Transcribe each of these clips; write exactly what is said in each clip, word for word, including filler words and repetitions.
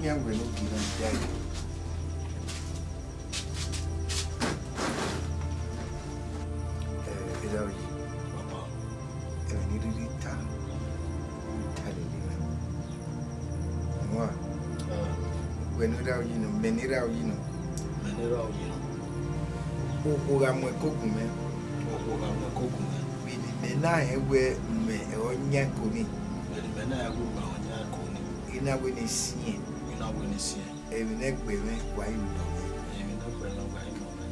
Iran wẹ ne u gie na ya ẹre. Eh, Erhaoyi, Papa, ẹmwẹ ne I rhirhi ta, I ta lele mwẹ. Wa, Ah, wẹ ne Erhaoyi nọ, mẹ ne Erhaoyi nọ. Mẹ ne Erhaoyi nọ. Okhuo gha mu ẹko gu mwẹ. Okhuo gha mu ẹko gu mwẹ. Vbene imẹ na rẹn wẹ mẹ ọre ọ yan ẹko nii. Vbene imẹ na rẹn wẹ mẹ ọre ọ yan ẹko nii. I na wẹ ne I siẹn. I na wẹ ne I siẹn. Emwi ne ẹgbẹe mwẹ wa i nọ mwẹ. Emwi ne ẹgbẹe mwẹ wa i nọ mwẹ.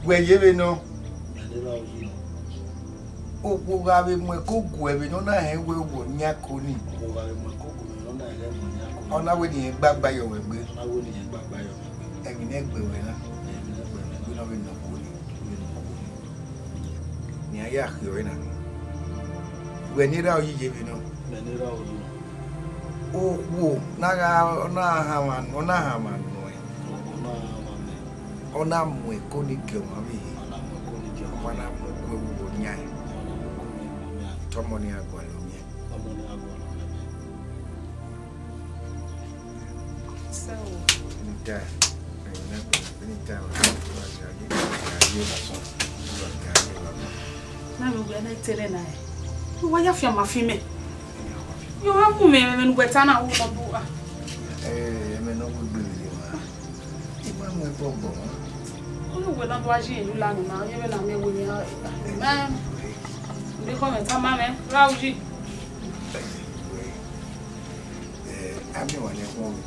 Wẹ ye vbe nọ. Mẹ ne Erhaoyi nọ. Okhuo gha vbe mu ẹko gu ẹmwẹ ne ọ na rẹn wẹ wẹ ọ yan ẹko nii. Okhuo gha vbe mu ẹko gu ẹmwẹ ne ọ na rẹn wẹ ọ yan ẹko nii. Ọ na wẹ ne irẹn gbagba yọ wẹ egbe. Ọ na wẹ ne irẹn gbagba yọ wẹ egbe. Emwi ne ẹgbẹe mwẹ na. Emwi ne ẹgbẹe mwẹ na. Wẹ ne ọ vbe nọ ẹko nii. Wẹ ne ọ nọ ẹko nii. Ne iran ya khiọ ẹre na. Wẹ ne Erhaoyi ye vbe nọ. Mẹ ne Erhaoyi nọ. Okhuo na gha, ọ na hanmwa, ọ na hanmwa nọ ẹn. Okhuo na hanmwa mẹ. Ọ na mu ẹko ni gie ọmwa vbe ehe. Ọ na mu ẹko ni gie ọmwa. Ọmwa na mu ẹko vbe uwu yan ẹn. Ọmwa na mu ẹko vbe uwu yan ẹn. Te ọmọ ni a gualọ miẹn. Ọmọ ni a gualọ miẹn. So, Vini ta, Vini ta, na vbe wẹ ne I tere na ẹ. Wa ya fian ma fi mẹ. Yo, a mu mẹ, mẹ, mẹ, wẹ ta na, wo nọ bu, ah. Eh, mẹ nọ bu gbe vbe wa. I ma mu ẹbọ gbọ, wa. Unu wẹ na do a yi elu lanu na, ye vbe na mẹ wẹ ni, ah, mẹ, mẹ kọ mẹ ta ma mẹ, ra uyi. Eh, a miẹn wa ne ẹkhuọnmwi.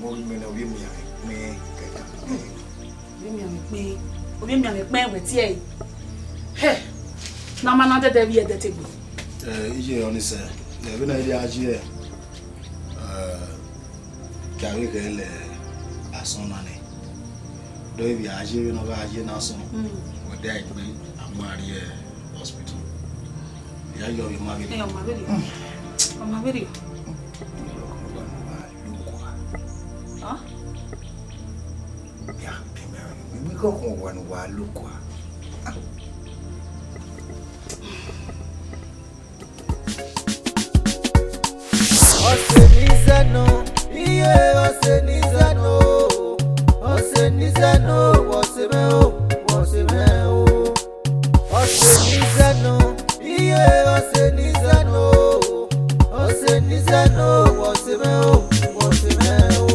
Mo ghi mẹ ne ovbi emianmwẹ kpẹn kẹkan. Ovbi emianmwẹ kpẹn, ovbi emianmwẹ kpẹn wẹ tie ẹre. Hẹ, ne a ma na dẹdẹ vbiẹ ẹdẹ te gbe. Eh, iye ọnii sẹ, eh, vbene a ya ye, eh, ke a vbe ghẹ lẹ asọn na nẹ. Do ivbi a ye vbene ọ gha ye ne asọn, Mm. wẹ de a gbe a mu a rrie hospital. Ya yọ vbe ma vberriọ. Eh, ọ ma vberriọ. Ọ ma vberriọ. Ọ? Ya, primary, we, we go home one while look. Ọse ni zẹ nọ, iye ọse ni zẹ nọ, ọse ni zẹ nọ, wọ se mwẹ o, wọ se mwẹ o. Ọse ni zẹ nọ, iye ọse ni zẹ nọ, ọse ni zẹ nọ, wọ se mwẹ o, wọ se mwẹ o.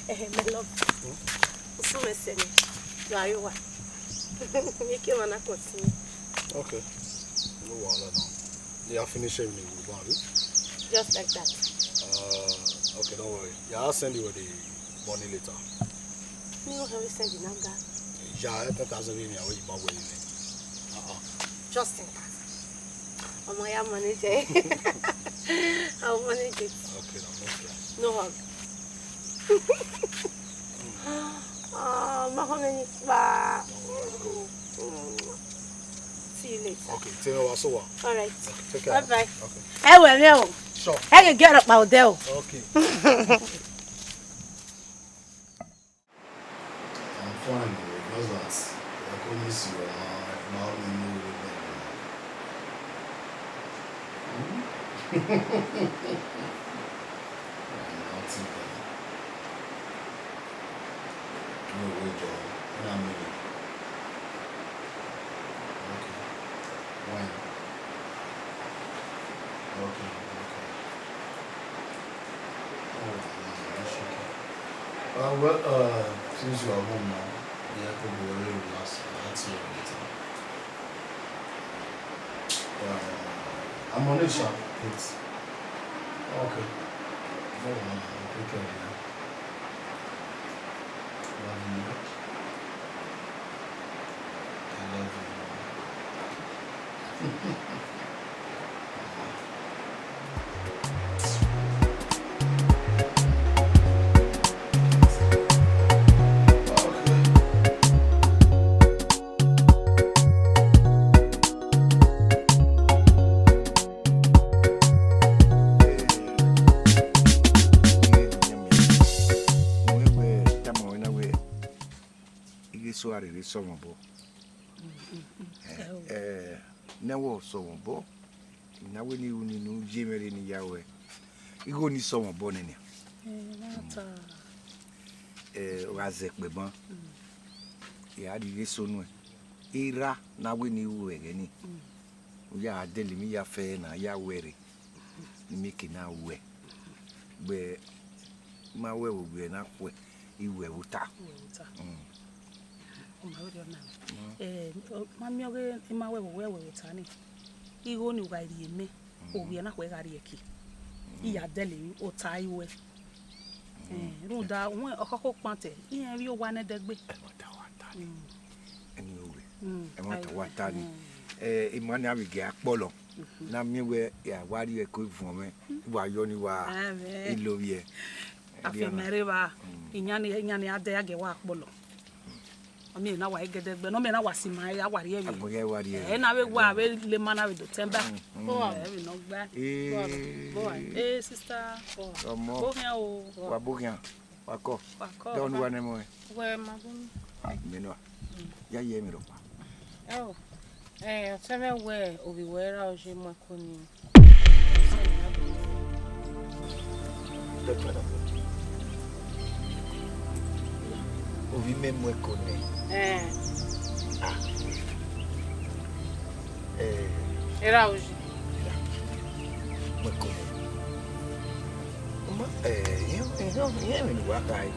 Eh, my love. Usun mẹ sẹ nẹ, you are real one. Make your man continue. Okay. No wahala now. Yeah, I finish everything with one, abi? Just like that. Uh, okay, don't worry. Yeah, I'll send you the money later. Me go help you send the number. Yeah, ten thousand wey me, wey you buy wey you make. Uh-uh. Just ten thousand. Omo, ya manage it. I'll manage it. Okay, no, no stress. No hug. Oh, my honey, bye. Don't worry, go. Mm. See you later. Okay, tell me what's over. All right. Okay, take care. Bye-bye. Okay. Ẹ wẹ mẹ o. Sure. Ẹ gẹ gẹ ọ̀rọ̀ pa ọdẹ o. Okay. I'm fine, o, just that I couldn't miss you, uh, my own new baby. Hmm? Nothing, man. No, wait, Joe. When I'm ready. Okay. When? Okay, okay. Oh, that's okay. Uh, well, uh, since you are home now, yeah, I could be very relaxed. I'll see you later. Uh, I'm on it, sha. It's okay. No, no, no, take care, yeah. Love you. I love you. Ighẹ So a rherhe sẹ ọmwa obọ. Eh, eh, ne wẹ sẹ ọmwa obọ, ne a wẹ ne I ru ni ne u ye mwẹ rre ne I ya ruẹ. Igho ni sẹ ọmwa obọ nẹ nian. Eh, ọ gha zẹ kpẹ ban, I gha rhie ighe so nuẹn. Erha ne a wẹ ne I ru ẹghẹ ni, u ya dẹlẹ emwi ya fẹ na ya wẹ rre. Ne I mieke na ruẹ. Gbe ma wẹ vbe owiẹ na khuẹ, I wẹ vbe ota. Wẹ vbe ota. Mm. Ọ ma vberriọ na. Mm. Eh, ọ ma miẹn ọghe I ma wẹ vbe owẹ wẹ vbe ota ni. Igho ni u gha rhie mẹ, mm, owiẹ na khuẹ gha rhie ẹki. Mm. I ya dẹlẹ emwi, ota I wẹ. Mm. Eh, rhunmwuda, wẹ ọkhọkhọ kpantẹ, irẹn vbe owa nẹdẹgbe. Ẹmwata wa ta ni. Mm. Ẹni oghe. Mm. Ẹmwata wa ta ni. Mm. Eh, ima ni avbe gie akpọlọ. Mhm. Na miẹn wẹ, ya wa rhie ẹko vuọn mwẹ, wa yọ ni wa. Amen. I lovbiẹ. Afiẹmẹ rre evba, mm, iyan ni, iyan ni a dẹ ya gie wa kpọlọ. Ọ miẹn na wa i gẹdẹgbẹ, ne ọ miẹn na wa si ima ya wa rhie ẹvbi. Agbọn ya wa rhie ẹvbi. Ẹ na vbe wa vbe le ma na vbe do tẹn ba. Mm, mm. Ẹ vbe nọ gba. Eh. Boy, eh, sister. Ọmọ. Boghian o. Wa boghian. Wa kọ. Wa kọ. Dọ nu wa nẹ mọ ẹ. Wẹ ma bu ni. Ai, mẹ nọ. Ya ye mi rọkpa. Ẹ o. Eh, ọtẹn mwẹ wẹ ovbi wẹ ra ọ ye mu ẹko ni. Ovbi mẹ mu ẹko nẹ. Eh. Ah. Eh. Era hoje. Mu ẹko nẹ. Ma, eh, iran, iran, iran emwi ne uwa kha re.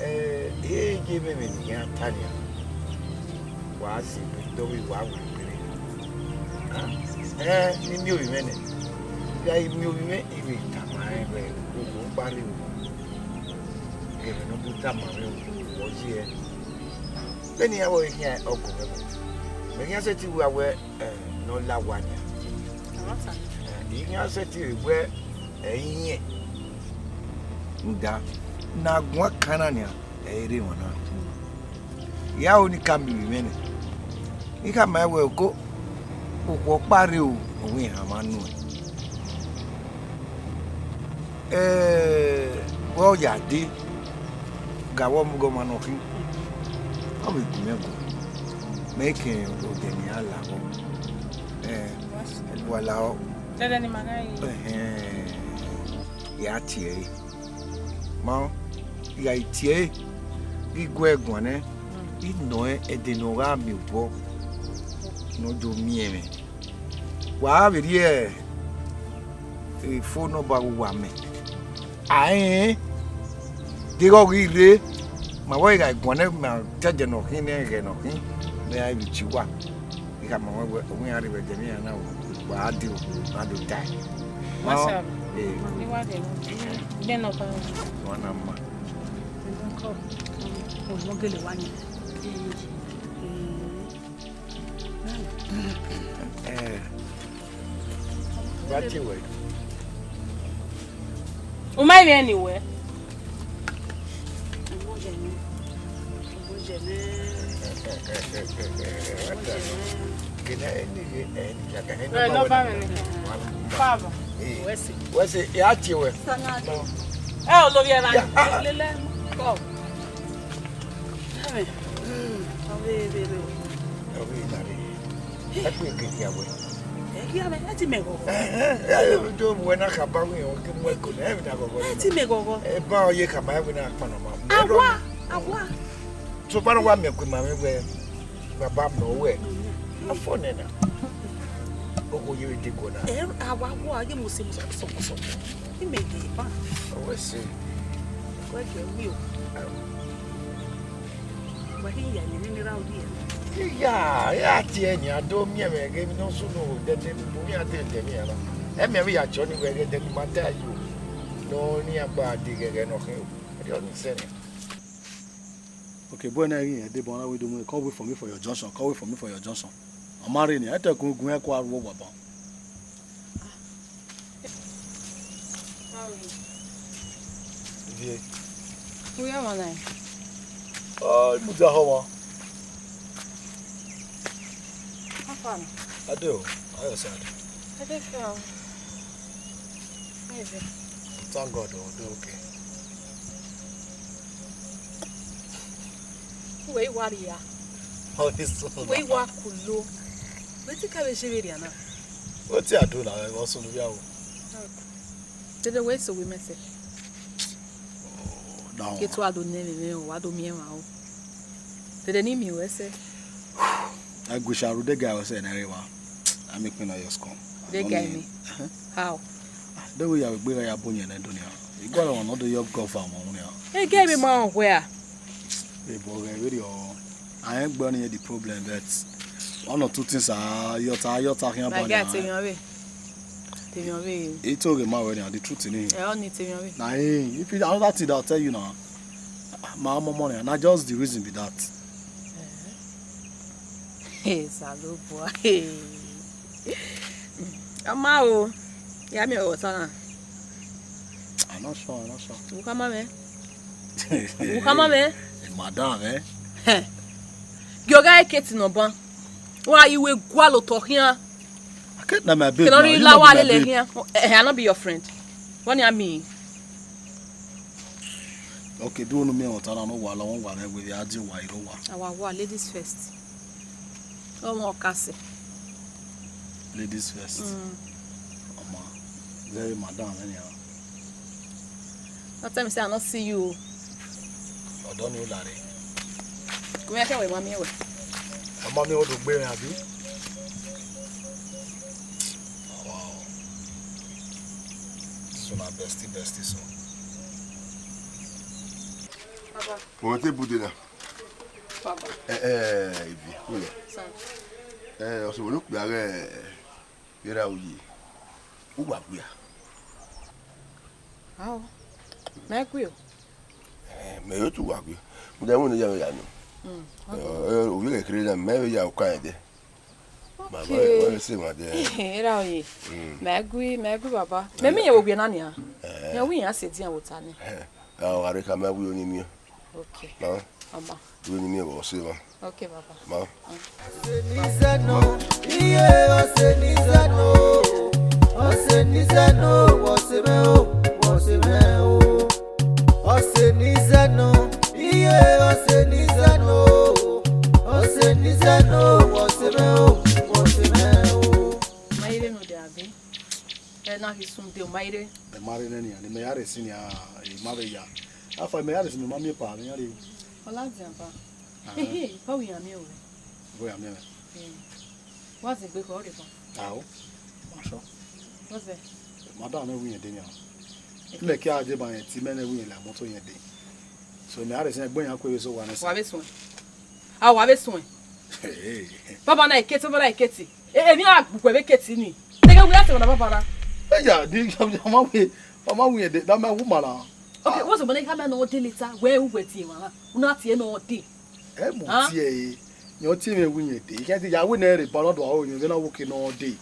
Eh, e ye vbe emwi ne iran ta nian. Wa si egbe dọghe wa wẹ egbe rre. Ah, eh, ne I miẹn ovbi mwẹ nẹ. Ya I miẹn ovbi mwẹ, I vbe tama rẹn wẹ, owo ọkpa rre o. Ẹmwẹ ne ọ do tama mwẹ o, ọ ye ẹe. Vbene iran vbe khian ọgọ mwẹ vbo, mẹ khian sẹtin wa wẹ, eh, ne ọ la owa nian. Ọmọta. Eh, I khian sẹtin re wẹ, ẹ i yẹn. Rhunmwuda, ne a guan kan na nian, ẹ i re emwa na. I gha ho ne I ka miẹn ovbi mwẹ nẹ, I khama ẹn wẹ, oko, okhuo ọkpa rre o, ọ wẹ iran ma nuẹn. Eh, vbe ọ ya dee, ga vbe ọmughe ọmwa ne ọ khin, ọ vbe gu mwẹ guan, mẹ i kẹn odẹ ne iran lahọ. Eh, ẹdẹ uwa lahọ. Dẹdẹ ne ima gha re. Ẹhẹn, ya tie ẹre. Ma, I gha tie ẹre, ghi gu ẹre guan nẹ, I nọ ẹn ẹdẹ ne ọ gha miẹn obọ ne ọ do miẹn mwẹ. Wa vbe rhie phone number vbe uwa mẹ. A rẹn, deghẹ ọ ghi rre, ma vbe gha guan nẹ, ma te ẹdẹ ne ọ khin nẹ, ẹghẹ ne ọ khin, mẹ ra vbe tie uwa. I khama ruẹn wẹ, ọ wẹ iran rre vbe ẹdẹ ne iran na ru, wa gha dee o, ma do tae. What's up? Eh. Ni wa de, de nọ ba. Wa na ma. Nọ gele wa ni. Eh. Eh. Wa tie wẹ. U ma vbe ni wẹ. Father. Eh, wẹ sẹ, ya tie wẹ. Ẹ o, lovbiẹ na. Ya, ah, ah. Lele. Come. Amen. Mm, ọ vbe rre o. Ọ vbe na rre. Ẹ kpe ke dia wẹ. Ẹ hia mwẹ, ẹ ti mẹ ghọghọ. Ẹ, ẹ, ẹ, do wẹ na khaba wẹ, ọ ke mu ẹko nẹ, ẹ vbe na ghọghọ. Ẹ ti mẹ ghọghọ. Ẹ ba ọ ye khama, ẹ vbe na kpọnọ ma. Awa, awa. So far wa mẹ ku ma mwẹ wẹ, baba mẹ wẹ. Afọ nẹ na. Ogo ye vbe dego na. Ẹ, awa, awa, ye mo se mo sọ, sọ, sọ. Imẹ de ba. Ọ wẹ se. Wẹ ke wi o. Wẹ hi ya ni ni ra wi. Iya, ya tie ni a do miẹn mwẹ ghe mi no sunu dede bu mi a te de mi ara. Ẹ mẹ vbe ya chọ ni wẹ ghe de ni ma ta yo. No ni a gba de ghe ghe no khin o. Ẹ di ọ ni sẹ ni. Okay, boy, na yin de bon we do mu, come wait for me for your junction, come wait for me for your junction. Ọ ma rre ni, ẹ te kun gun ẹ kua ru owa ban. Viẹ. Uya ma na. Ọ, imudia họmwa. How far? Ade o, how your side? I dey fine. Maybe. Thank God, o dey okay. Wẹ i wa rria. All this one. Wẹ i wa kulo. Wetin ka vbe je vberriọ na? Wetin I do na, wẹ vbe ọ sunu vbe aro? Dede wẹ i so wẹ mẹ sẹ. Oh, that one. Ke tu a do nẹ mwẹ, wa do miẹn mwa o. Dede ne I miẹn ruẹ sẹ. I wish I rode guy was there, Nariwa. I make me not just come. The guy me. How? The way I would be, I have been in Indonesia. You got on another yob go for one. Hey, guy me, man, where? Ebo ghe vberriọ, I ain't gbẹn ọnii the problem, but one or two things are yọta yọta khian. My guy, tell me away. Tell me away. He told him already, and the truth in him. Ẹ, ọ ni tell me away. Na him, if you, another thing that I'll tell you now, my mom money, and na just the reason be that. Hey, Salobua. Hey. Ama o. Ya mi o sana. I'm not sure, I'm not sure. Ukama me. Ukama me. Madam, eh? Heh. Gioga eketi nọ ban. Wa iwe gualọ otọ khian. I can't na my babe. Can only la wa lele here. Eh, I not be your friend. What do you mean? Okay, do you know me on time? No wa la, one wa me with the idea wa iro wa. Our wa, ladies first. Ọmọ ọkasẹ. Ladies first. Mm. Ọmọ, very madam anyhow. Don't tell me say I not see you. Ọdọ ni o lare. Kò yẹ kẹ wẹ ma miẹn wẹ. Ọmọ mi o do gbe rẹn abi? Wow. So na bestie, bestie so. Baba. Mo te bude na. Baba. Eh, eh, ibi, kule. Sir. Eh, ọsẹ wo ló pè ààrẹ yẹra oyè? Uwa wia. Ao. Mẹ gui o. Eh, mẹ yo tu uwa wia. Mo da won ya ya no. Mm. Eh, ovie kekere na, mẹ ya oka ede. Baba, okay. Wẹ se ma de. Yẹra oyè. Mm. Mẹ gui, mẹ gui baba. Mẹ mi ye wo gbe na nia. Eh. Mẹ wi yan se dian wo ta ni. Eh. A wa re ka mẹ wi oni mi. Okay. Ma. Ama. Wi oni mi wo se ma. Okay, baba. Ma. Ọse ni zẹ nọ, iye ọse ni zẹ nọ, ọse ni zẹ nọ, wọ se mẹ o, wọ se mẹ o. Ọse ni zẹ nọ, iye ọse ni zẹ nọ, ọse ni zẹ nọ, wọ se mẹ o, wọ se mẹ o. Ma ire no de abi? Ẹ na ghi sun de, ọ ma ire. Ẹ ma rre nẹ nian, ne mẹ ya rre sin nian, ẹ ma vbe ya. Afa, mẹ ya rre sin, mẹ ma miẹn epa, mẹ ya rre. Ọ ladian ba. Aha. Ehe, bọ wẹ iran miẹn ruẹ? Bọ ya miẹn mwẹ? Wa zẹ egbe khẹ ọre ba. Ao, ma sure. What's that? Madam, mẹ wi yẹn de nian. Mẹ kia je ba yẹn ti mẹ ne wi yẹn la moto yẹn de. So mẹ a rre sin egbe yan ku vbe so wa nẹ sẹ. Wa vbe suẹn. A wa vbe suẹn. Hey. Baba na ekete, baba na ekete. E, emwi a gbugbẹ vbe ekete ni. Tẹgẹ wi a sẹ na baba na. Eya, di, ọma wi, ọma wi yẹn de, da mẹ wu ma na. Okay, what's the money? Come and no de later. Where who were tie mama? Una tie no de. Ẹ mu tie e, yẹn tie mwẹ wi yẹn de. Ikẹn te ya wẹ nẹ rre ba nọ do aro yẹn, vbe na wo ke nọ de.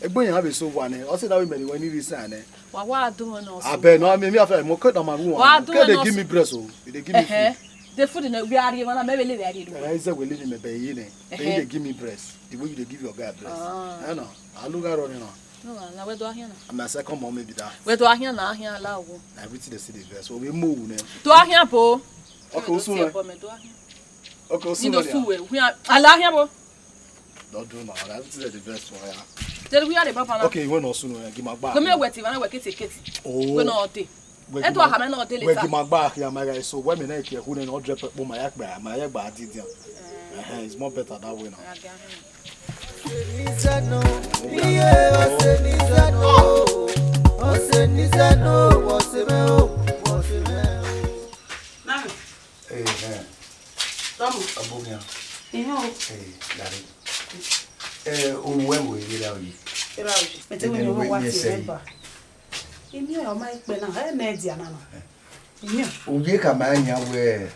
Egbe yan vbe so wa nẹ, ọ sẹ na wẹ mẹ rre wẹ ni rre isan nẹ. Wa wa do no. Abẹ no, mi, mi a fẹ mo ke da ma ru wa. Wa do no. Ke dey give me breast o, e dey give me food. The food na we are here, na me vele vele do. Ẹ, ize wele ni mẹ bẹ yi nẹ. Bẹ yi dey give me breast. The way you dey give your guy breast. Ah. Ẹ na, a look at running now. No, na we do ahian na. My second mom be that. We do ahian na, ahian la wo. Na everything dey see the best. So we move nẹ. Do ahian po. Okay, usu nẹ. Okay, usu nẹ. Ni do su we. We are, ala ahian po. Don't do now. Everything dey the best for ya. Tell we are the papa na. Okay, you want usu nẹ, give my back. Come here, wait, if I wait, kete, kete. Oh. We no dey. Eto aha mẹ nọ de later. Wẹ gi ma gba akhia ma gha eso, wẹ mẹ nẹ ke hu nẹ nọ drẹ pẹkpo ma ya gba, ma ya gba didian. Eh, it's more better that way now. Ọse ni zẹ nọ, iye ọse ni zẹ nọ, ọse ni zẹ nọ, wọ se mẹ o, wọ se mẹ o. Mami. Eh, eh. Tọmọ. Abogian. Ihe o. Eh, daddy. Eh, o wẹ wo ire ra oyi. Ira oyi. Mẹ te wẹ ni wẹ wa ti ẹse rẹ ba. Imi ọ ma ikpe na, ẹ mẹ dia na na. Imi ọ. Uye ka ma yan wẹ,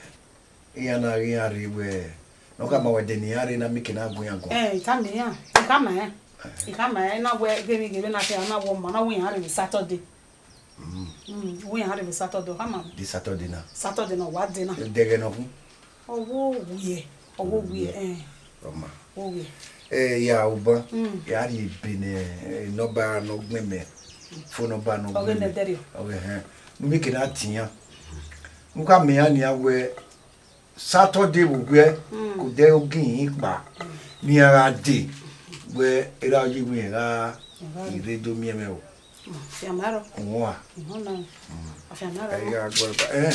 iran na ghi iran rre wẹ, ne ọ ka ma wẹ de ne iran rre na, mike na gu iran guan. Eh, ita mi iran, ika ma iran. Ika ma iran, na wẹ ghe mi ghe vbe na te na wọ ma na wẹ iran rre vbe Saturday. Mm. Mm, wẹ iran rre vbe Saturday, ọ ka ma. This Saturday na. Saturday na, wa de na. Dẹghẹ nọ khin. Ọ wo wiẹ, ọ wo wiẹ, eh. Ọ ma. Wo wiẹ. Eh, ya oban, mm, ya rhie ebe ne, eh, nọmba ne ọ gbẹn mẹ. Phone number ne ọ gbẹn mẹ. Ọghe nẹ dẹrriọ. Ọghe hẹn. Ne u mike na tian. Ne u ka miẹn iran nian wẹ, Saturday vbe uwẹ, mm, ke odẹ ogihin kpa, ne iran gha dee, wẹ erha ye iwinna gha, mm, rre do miẹn mwẹ o. Mm, fianmarọ. Wọn a. Ihọn na. Mm. Afianmarọ. Ẹ ya gbọ ẹba. Eh.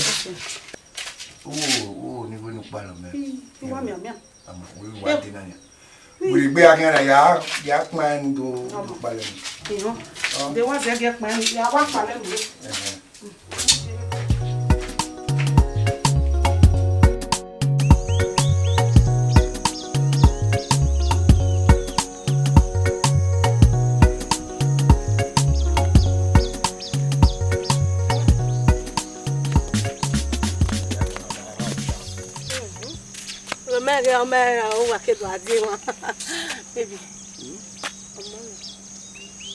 Okay. Wo, wo ni wẹ ne u kpa nọ mẹ. Mm, u wa miẹn, miẹn. Ama, wẹ wa, yeah, dee na nia. Wẹ gbe a khian na ya, ya kpa ẹn do, do kpalẹ. Ihọn. Ọ. De wa zẹ gie kpa ẹn, ya wa kpalẹ mu. Ẹhẹn. Mẹ ghe ọmọ ẹre ra, uwa ke do a die wan. Baby. Hmm? Ọmọ na.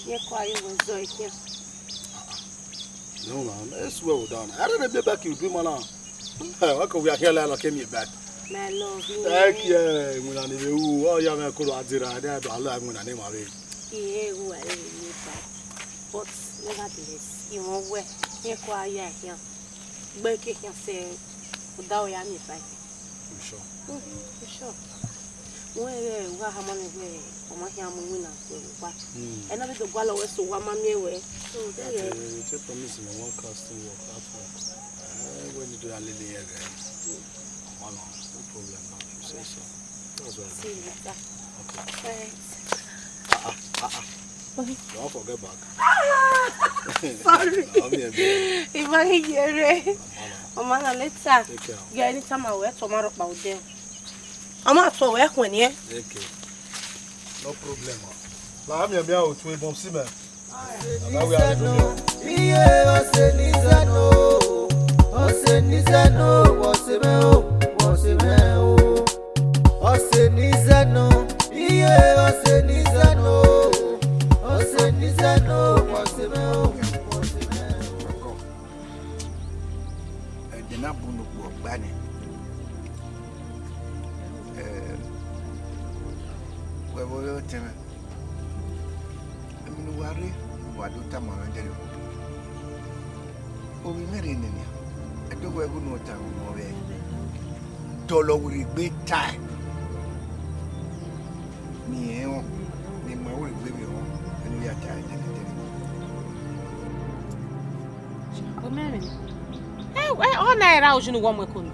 Ye ko ayo wo zọ ikhian. No, man. I swear we down. I don't know back you do, man. Hey, what could we are here like, came here back. My love, you. Thank you. When I need you, oh, yeah, man, could I did, I did, I love when I name my baby. Yeah, who I really need back. But nevertheless, you won't wear. Ye ko ayo ikhian. Gbe ke ikhian sẹ, u da ya miẹn ba. You sure? Mhm, you sure? Wẹ, wẹ, wa ha ma nẹ wẹ, ọ ma khian mu iwinna wẹ vbe owa. Hmm. Ẹ na vbe do gualọ wẹ so, wa ma miẹn wẹ. So, okay, there you go. Take promise me one casting work, artwork. Eh, when you do that, lady, yeah, girl. Hmm. Come on, no problem, man. You say so. That's what I do. See you later. Okay. Thanks. Ah, ah, ah, ah. You don't forget bag. Sorry. I'll be a bit. If I hear you, ọmọ na later. Take care. Yeah, anytime I wear tomorrow, I'll do. Ọmọ na tọ wẹ khuẹn niẹn. Okay. No problem, man. La, I'm here, me, I will twin bomb, see, man. Baba, we are ready to go. Iye, ọse ni zẹ nọ, ọse ni zẹ nọ, wọ se mẹ o, wọ se mẹ o. Ọse ni zẹ nọ, iye, ọse ni zẹ nọ, ọse ni zẹ nọ, wọ se mẹ o, wọ se mẹ o. Ẹdẹ na bun okpia ọkpa nẹ. Ẹ, wẹ vbe ọtẹn mwẹ. Emwi ne uwa rre, uwa do tama mwẹ dẹrriọ. Ovbi mwẹ rre nene, ẹdẹ wẹ ẹghẹ unu ọ ta, ọ mwẹ ọvbehe. Dọlọ werriegbe tae. Ne irẹn rẹn, ne ima werriegbe vbe rẹn, ẹne u ya tae dẹdẹdẹdẹ. Omẹmwẹ, ẹ, ẹ, ọ na ra uju ne uwẹ mu ẹko nẹ.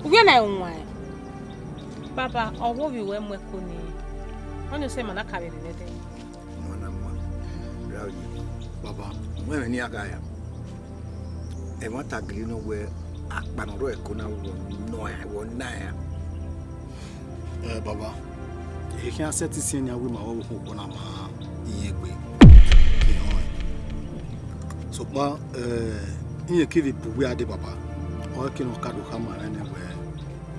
Uwẹ na ẹ wan. Baba, ọ wo vbe uwẹ mu ẹko nẹ. Ọnii sẹ ma na ka vbe rre nẹdẹ. Nọ na ma, ra oyi. Baba, mu ẹmwẹ ne iran gha ya. Ẹmwata gele nọ wẹ akpa ne ọ rrọọ ẹko na wọ nọ ẹn, wọ na ẹn. Ẹ, baba, e khian sẹtin siẹn nian wẹ ima vbe ọvbokhan okhuo na ma rẹn egbe, ke họn ẹn. Sokpan, ẹ, irẹn kevbe bu uwẹ a dee, baba, ọ i ke ne ọ ka do khama rẹn nẹ wẹ,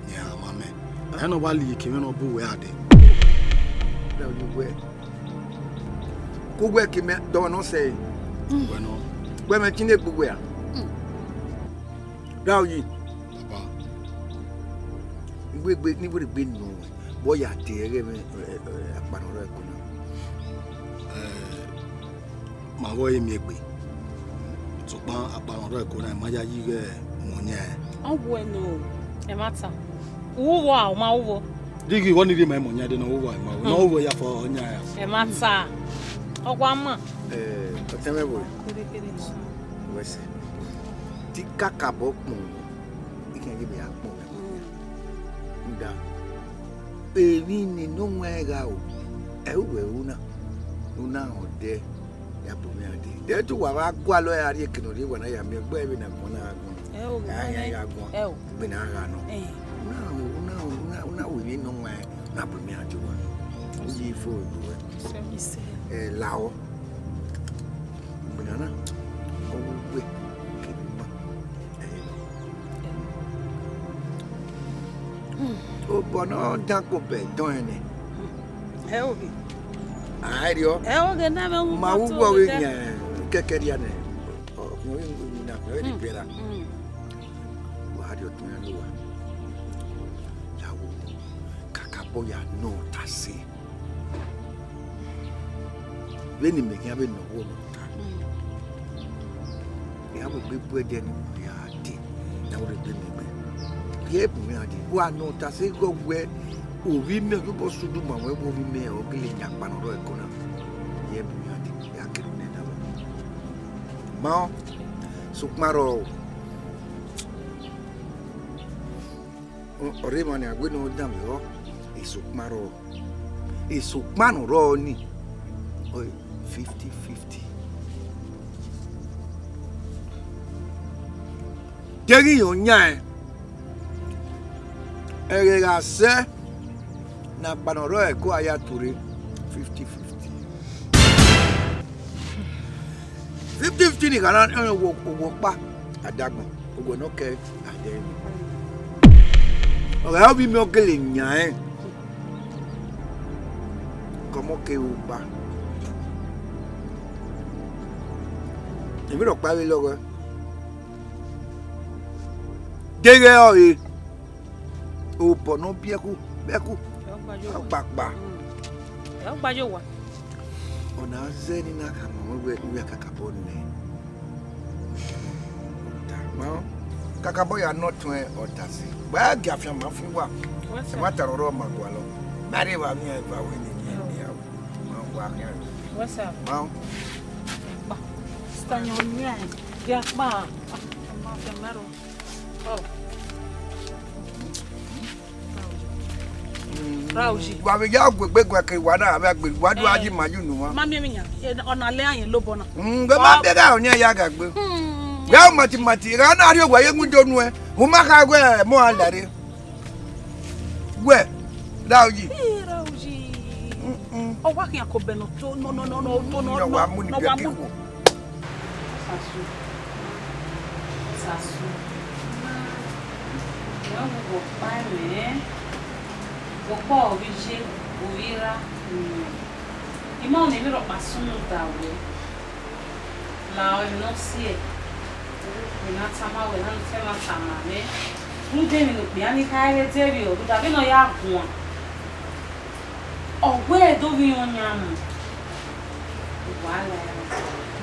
rẹn a ma mẹ. Ẹ i nọ wa la iyeke mwẹ ne ọ bu uwẹ a dee. Rẹ oyi wẹ, ke uwẹ ke mẹ dọmwa ne ọ sẹe. Wẹ nọ. Wẹ mẹ tine gbe uwẹ a? Ra oyi. Papa. Iwegbe, ne iwegbe nọ, wẹ ya te ẹghẹ mwẹ, ẹ, ẹ, akpa ne ọ rrọọ ẹko na. Ẹ, ma vbe ọre miẹn egbe. Sokpan akpa ne ọ rrọọ ẹko na, ma ya yi ighẹ mẹ ọ yan ẹn. Ọ wẹ nọ, ẹmwata. U ru vbọ a, ọ ma ru vbọ. Dighi vbọ ni rhie ma mẹ ọ yan dee ne ọ ru vbọ a, ma ru. Ne ọ ru vbọ ya fọ ọ yan ẹn. Ẹmwata. Ọ wa ma. Ẹ, ọtẹn mwẹ vbo? Kere, kere. Wẹ sẹ. Te I kakabọ kpọnmwẹ, I khian ye mẹ ya kpọnmwẹ. Rhunmwuda, emwi ne nọ wan ẹn gha ru, ẹ i ru wẹ ru na, ne u na rẹn odẹ ya bu mwẹ a dee. Dẹ te uwa vbe gualọ ẹre a rhie eke ne ọ rhie, wa na ya miẹn gbe vbene agbọn na gha guan. Ẹ o, a ya ya guan. Ẹ o. Vbene a gha nọ. Ẹ. U na, u na, u na, u na ru emwi nọ wan ẹn, na bu mwẹ a dee uwa. U ye fo egbe ruẹ. Sẹ mi sẹ. Ẹ, lahọ. Ugbẹn na na, ọ wẹ uwẹ kevbe ima. Ẹ, obọ ne ọ dan kpo obọ ẹdọn ẹnrẹn. Ẹ, ovbi. A i rriọ. Ẹ, oghẹ na vbe wu ma wu vbọ vbe yan kẹkẹ rria nẹ. Ọ, ọ, ọ, na, ọ, ọ, biẹra. Wa rhie ọtẹn ya ne uwa. Ya wo, kakabọ ya nọ ta sẹ. Vbene imẹ khian vbe nọ ọghuọmọ ta, iran wegbe bu ẹdẹ ne uwẹ a dee, iran wegbe miẹn egbe. Ye bu mwẹ dee, wa nọ ta sẹ ighẹ wẹ ovbi mẹ, ọ yobọ sẹ udu ma wẹ, ovbi mẹ ọ gele yan akpa ne ọ rrọọ ẹko na. Ye bu mwẹ dee, ya kere nẹ na wẹ. Ma ọ, sokpan rrọọ, ọ rre emwa ne a wẹ ne ọ danmwehọ, sokpan rrọọ. Sokpan ne ọ rrọọ ni, ọ fifty fifty. Deghẹ ọ yan ẹn, ẹghẹ gha sẹ ne akpa ne ọ rrọọ ẹko a ya tuorre, fifty fifty. Fifty fifty ni gha na, ẹ, owẹ, owẹ ọkpa a da agbọn, owẹ ne ọ kẹ a da ẹre. Ọ gha re ovbi mẹ ọ gele yan ẹn, ke ọmọ kevbe ọkpa. Emwi rhọkpa vbe lọghọe. Deghẹ ọre, obọ ne ọ biẹ khu, biẹ khu, ọ kpakpa. Ẹ ọ gba ye owa. Ọ na zẹ ne I na khama mwẹ wẹ, u ya kakabọ nẹ. Ọ ta, ma ọ, kakabọ ya nọ tuẹn, ọ ta sẹ. Wẹ a gie afianma fi uwa. Wẹ sir. Ẹmwata rrọọ ma gualọ. Ma rre evba vbe iran eva wẹ ne eni eni a. Ma wa khian. Wẹ sir. Ma ọ. Kpa. Sista yan ọni ẹ. Dia kpa. Ah, ma fianma rrọọ. Oh. Ra uyi. Wa vbe ya gu egbe guẹ ke wa na vbe gbe, wa do a yi ma yu nu wa. Ma miẹn emwi yan, ọna lẹ ayẹn lobọ na. Mm, vbe ma bẹghe a ọni ya gha gbe. Hmm. Gha mati mati, gha na rhie owa ye window nuẹn. U ma kha wẹ mọ a lare. Wẹ, ra uyi. Ii, ra uyi. Mm, mm. Ọ wa khian ko bẹ nọ to, nọ, nọ, nọ, nọ, to, nọ, nọ, wa mu ni nọ, bia wa mu. Kiko. Sasu. Sasu. Wẹ wu vbe ọkpa ẹmwẹ, vbe ọkpa ovbi iye, ovbi erha, mm. I ma ne emwi rhọkpa sunu da wẹ. La emwi ne ọ si ẹe, emwi ne a tama wẹ, ne a tama mwẹ. Rhunmwuda emwi ne okpia ni kha re dee vbe ọ, rhunmwuda vbene ọ ya guan. Ọ wẹ do vbe iran ọyan mu. Wa la ẹre.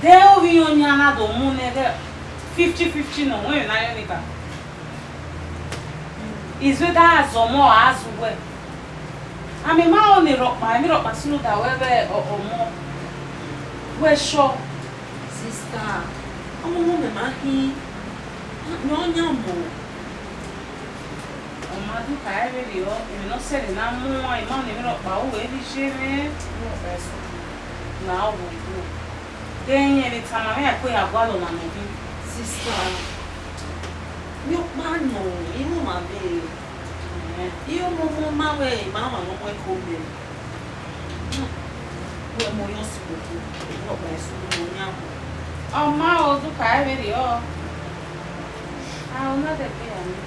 De ovbi iran ọyan na do mu nẹ ighẹ fifty fifty nọ, wẹ emwi ne a yọ ni ba. Izu da zọ ọmọ, a zọ uwẹ. A mẹ ma rẹn ọni rhọkpa, emwi rhọkpa sunu da wẹ vbe ọ-, ọmọ. Wẹ sure. Sister, ọmọ mẹ ma khin, ne ọ yan mọ. Ọ ma do kha ẹre vberriọ, emwi ne ọ sẹrriọ na mu uan, I ma ne emwi rhọkpa ru ẹre vbe iye mwẹ. Na ọ vbe owo. De irẹn vbe tama mwẹ, a i kue ya gualọ ọna nọ khin. Sister, miẹn ọkpa nọ, I mwẹ ọmwa vbe. Ẹhẹn. I mwẹ ọmọ ma mwẹ, I ma mwẹ ọmọ ẹko mẹ. Wẹ mọ yọ si gbogbo, ọkpa eso ne ọ yan. Ọ ma o, do kha ẹre vberriọ. A, ọ na dẹgbe ya mwẹ.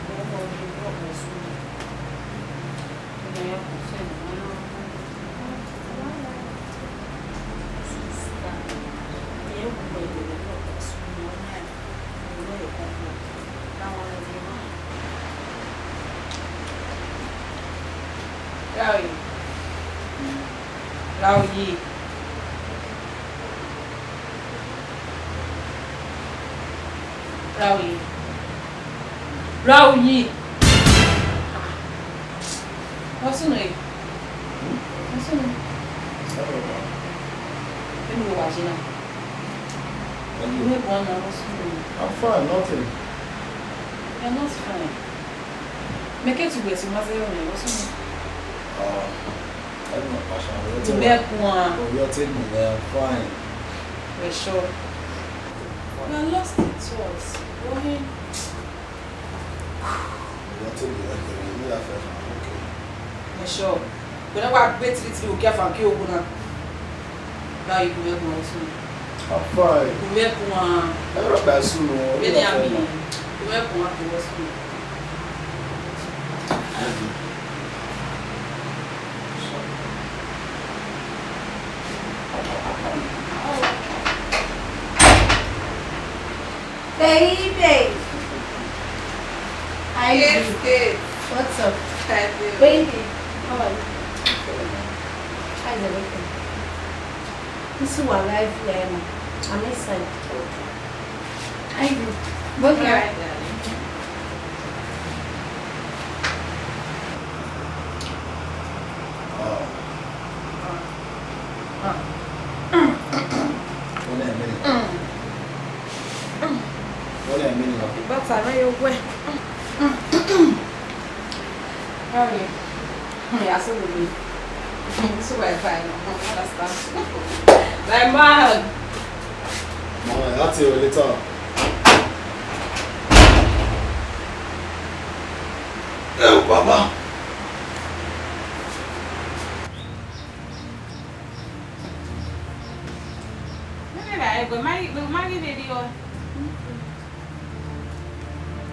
Wẹ mọ yọ ọkpa eso. Ra uyi. Ra uyi. Ra uyi. Ra uyi. Vbọ sunu re? Vbọ sunu? Enu wa je na. How are you? Unu guan na, vbọ sunu re? I'm fine, nothing. You're not fine. Mẹ ke tu wẹ si ma zẹ yọ nẹ, vbọ sunu? Ah, ẹnu ọkpa sha, ọyọ te Mẹ wa. Kuan. Ọyọ te mu nẹ, I'm fine. Wẹ sure? You are lost in thoughts. Ohin. Ọyọ te mu nẹ, ẹgbẹrẹ ne ya fẹ, I'm okay. Wẹ sure? Wẹ na wa gbe tiri tiri okia fan ke ogun na. Now you go help my husband. I'm fine. Go help one. Ẹ rọ gba sunu, Bẹ́ẹ̀ni, àmì. Go help one to husband. Baby. Hi, yes, baby. What's up? Hi, baby. Baby, how are you? How is everything? This is what life here now. I'm inside. How you doing? All right, darling. Uwẹ. Sorry. Hmm, yeah, so we. So we fine. Understand. My man. Ma, that's you later. Ẹ o, baba. Nene ra egbe ma, egbe ma ghi vbe rriọ.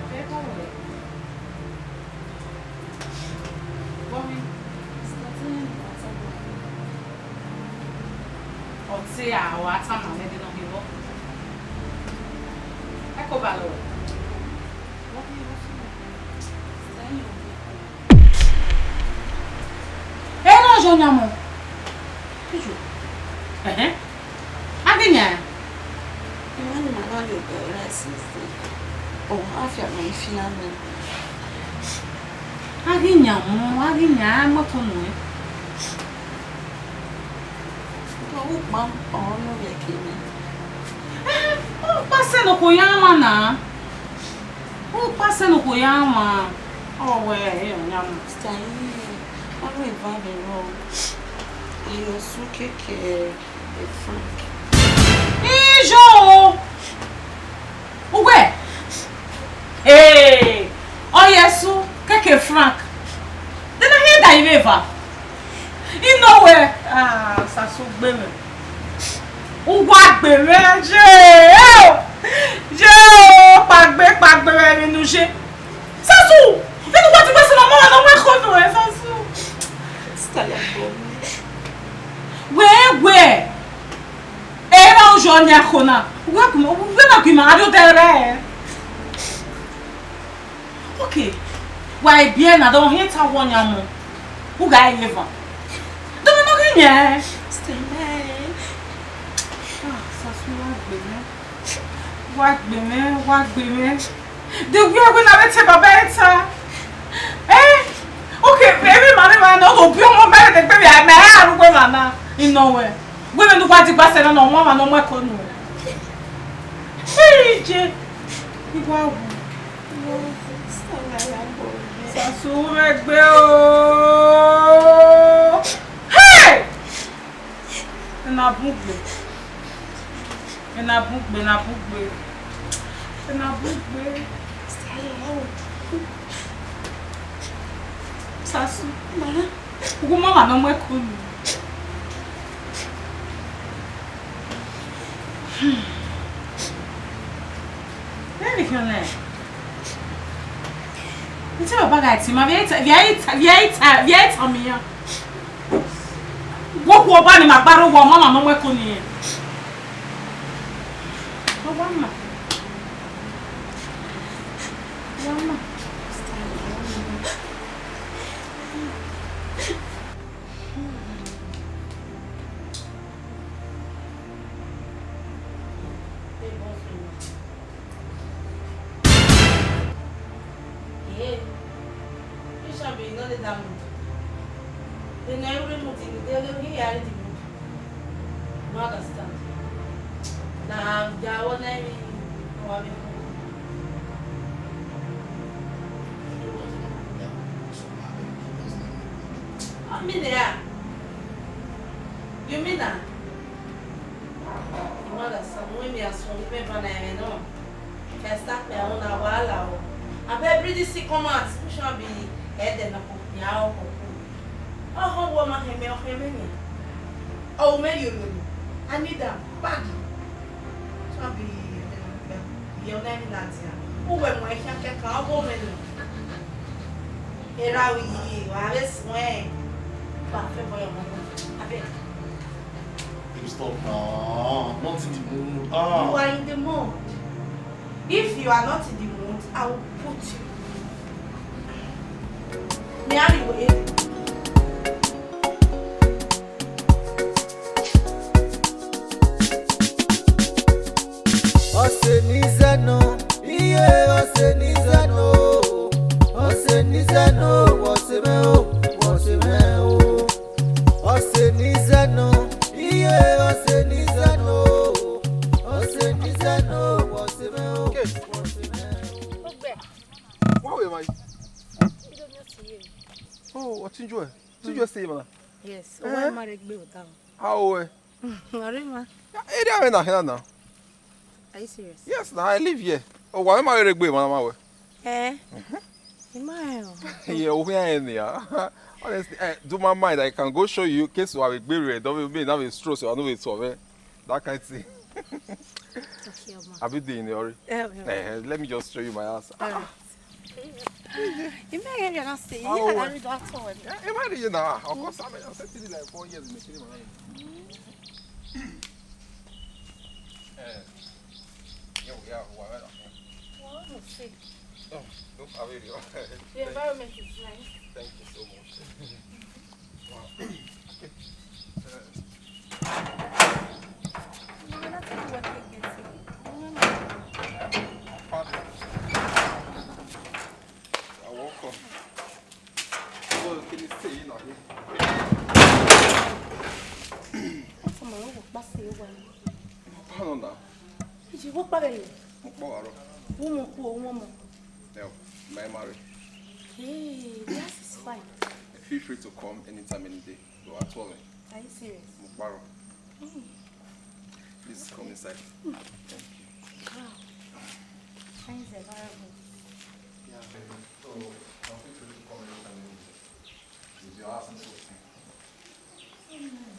Vbe kọ wẹ? Vbọ mẹ? Ọ te a, ọ a tama mwẹ de nọ kevbọ. Ẹkobalọ. Ẹ na yọ yan mọ. Ẹhẹn. A ghi yan. Emwa ni ma na ye obọ ẹre since then. Ọ afiangbe fian mẹ. A ghi yan mọ, a ghi yan, a mu ẹko nuẹn. Ọ wu kpa, ọ nọ vbe ẹki mẹ. Ẹ, ọ kpa sẹ ne okhuo ya mwa na. Ọ kpa sẹ ne okhuo ya mwa. Ọ wẹ, ẹ, ọ yan mwa. Sister, ọ ru eva vbe rrọọ. Ayọ su keke. Frank. Iyo! Uwẹ! Ee! Ọ ye su keke Frank. De na hia da ivbe eva. I nọ wẹ, ah, Sasu gbe mwẹ. Uwa gbe mwẹ, ye o! Ye o! Kpagbe, kpagbe mwẹ emwi ne u ye. Sasu! Vbene uwa ti wẹ sẹ ne ọmọ na nọ mu ẹko nuẹn, Sasu. Sister, ya gbọ. Wẹ, wẹ. Ẹ na u yọ ọnian ẹko na. Uwẹ na gu ima, a do dẹ rẹ. Okay. Wa biẹ na, dọ hiẹn ta wọ ọnian mu. U gha ye van. Dọ ma nọ ghi yẹn. Stay there. Ah, Sasu, wa gbe mwẹ. Wa gbe mwẹ, wa gbe mwẹ. De wẹ wẹ na vbe te baba ẹre ta. Eh? Okay, emwi ma ne ma na, ọ do biẹ ọmọ mẹ ne gbe vbe a mẹ a ru wẹ ma na. I nọ wẹ. Wẹ vbe ne uwa digba sẹ na, ne ọmọ ma ne ọmọ ẹko nuẹn. Hey, je. I wa wu. Sasu mwẹ gbe o. Hey! Ena bun gbe. Ena bun gbe, ena bun gbe. Ena bun gbe. Sasu. Ma. Ugu mama nọ mu ẹko nu. Hmm. Vbene I khian nẹ. Ite baba gha tie ima, vbe a i ta, vbe a i ta, vbe a i ta, vbe a i ta miẹn iran. Wo khuo ọba ne ima gba rre owa, ọ ma ma nọ mu ẹko ne irẹn. Ọ wa ma. Ọ wa ma. Ee, isan be nọ ne da mudu. De ne I rre mudu ni, de ghe ghi ya rre di mudu. You understand? Na ja wọ nẹ emwi ne uwa vbe khin. Ọ mean ya? You mean that? You understand? When me as for me, me ban na ẹmwẹ nọ. First time, me ahun na wahala o. Abeg, bring this thing come out. Which one be head and up? Ya o. Ọhọ wọ ma hẹn mẹ, ọ hẹn mẹ nian. Ọ mẹ yoro ni. I need am badly. Which one be head and up? Iye ọna ni na dia. Uwẹ mu ẹkhian kẹkan, ọ wọ mẹ nọ. Erha u yi, wa vbe suẹn. Ba fẹ bọ yọ mọ. Abeg. Babe, stop now. Not in the mood. Ah. You are in the mood. If you are not in the mood, I will put you. Me, I will. Ọse ne I zẹ nọ, iye ọse ne I zẹ nọ, ọse ne I zẹ nọ, wọ se mwẹ o, wọ se mwẹ o. Ọse ne I zẹ nọ, iye ọse ne I zẹ nọ, ọse ne I zẹ nọ, wọ se mwẹ o, wọ se mwẹ o. Oh, Otinjue. Otinjue stay here na? Yes. Eh? Owa ma rre egbe ota. How old? Ọre ma. Area me na here na. Are you serious? Yes, na, I live here. Owa ma rre egbe ma ma we. Eh? Ima ẹ o. Yeah, we are in here. Honestly, eh, do my mind. I can go show you. Case wa be gbere, don't be na be stress, I no be solve. That kind thing. Okay, ma. Abi dey in a hurry? Eh, eh. Eh, let me just show you my house. All right. Ima ẹ, you not stay. How old? Eh, am I here now? Of course, I'm, I'm settling like four years in the city, man. Eh, yeah, yeah, well, well, well. Wow, let's see. Oh, look, I really. The environment is nice. Thank you so much. Wow. Okay. Uh, No, that's not what we get to. Pardon. You're welcome. So, can you stay in here? Ọtọ ma, ọ wọ kpa se wa. Pardon now. Iji, wọ kpa vbe ni? Mo kpa aro. Wọ mọ ku, wọ mọ. No, my marry. Hey, the house is fine. Feel free to come anytime, any day. Yo, I told him. Are you serious? Mo kpa aro. Mm. Please come inside. Thank you. Wow. Thanks, environment. Yeah, so, I'm free to come anytime, any day. If you ask me something. Mm.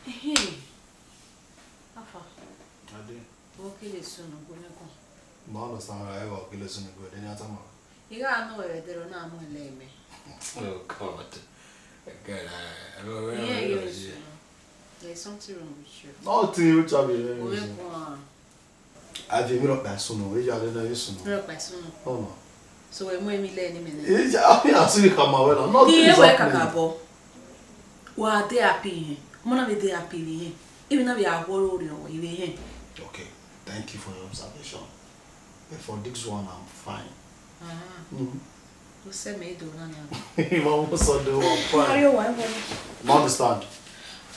Ehe, afa. Ade. Ọ kele sunu gu mwẹ guan. Ma understand why ọ kele sunu gu ẹdẹ ni a tama. I gha nọ ẹdẹ rọ na mu ẹlẹ mẹ. Oh God. God, I, I don't know. Yeah, yeah, yeah. There's something wrong with you. Nothing, which I be very. Wẹ guan. A viọ emwi rhọkpa sunu, e ya lele sunu. Rhọkpa sunu. Ọna. So wẹ mu emwi lẹ ne imẹ nẹ? E ya, a fi asiri khama wẹ na. Nothing is happening. Iye wẹ kakabọ. Wa de happy yẹn. Ọmọ na vbe de happy vbe yẹn. Even na vbe a wọrọ orhiọn vbe yẹn. Okay, thank you for your observation. But for this one, I'm fine. Ah. Mm. U sẹ mẹ do na nia. Ima almost so do, I'm fine. Are you one? Ma understand.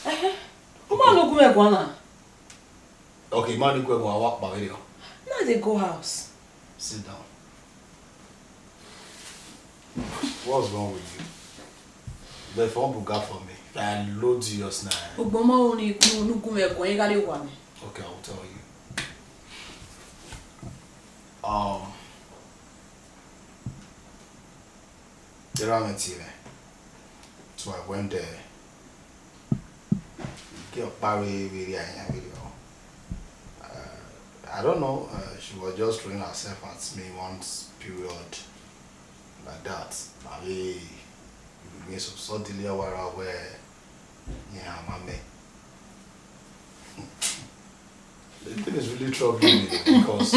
Eh. Ọmọ no gu mwẹ guan na. Okay, ma ni gu ẹre guan, wa kpa vberriọ. Na dey go house. Sit down. What's wrong with you? But for buga for me, I load you just now. Ugbẹn ọmọ ro ni unu gu mwẹ guan, I gha rrie owa mwẹ. Okay, I will tell you. Um, Erha mwẹ tie mwẹ. So I went there. Gie ọkpa vbe vbe rhie iran vberriọ. Uh, I don't know, uh, she was just throwing herself at me one period like that. I mean, so suddenly I was aware. Yeah, my man. The thing is really troubling me because,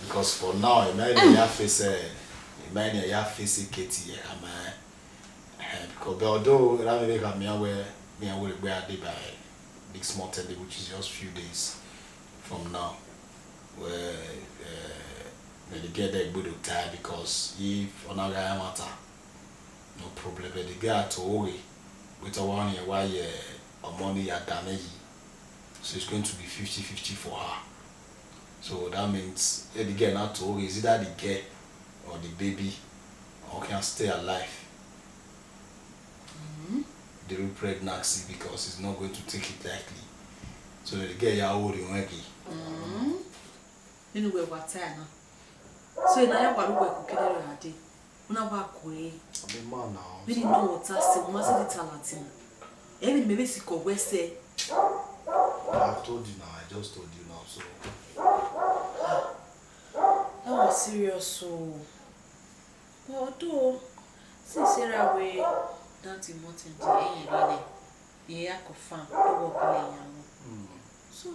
because for now, I might not face, uh, I might not face Katie. Yeah, I'm, uh, uh, because, but although that may make me aware, me aware where I did by next month, which is just few days from now, where, uh, the girl that go to tie because if another matter, no problem. But the girl to worry, with a one year, why, uh, money at damage. So it's going to be fifty fifty for her. So that means, eh, the girl not to worry. Is either the girl or the baby or can stay alive. Mm-hmm. During pregnancy because he's not going to take it lightly. So the girl ya worry already. Mm-hmm. Nene uwẹ wa ta na. So na ya wa ru uwẹ ko kede rẹ gha dee. Una wa kue. I'm a man now. Vbene nọ ta sẹ, u ma sẹtin ta ladian. Emwi ne imẹ vbe sikẹ wẹ sẹ. I've told you now, I just told you now, so. That was serious o. But although, since Sarah wẹ that Timothy the ẹyẹn rre nẹ, irẹn ya confirm, do wẹ ọ gele yan wọn. Mm. So,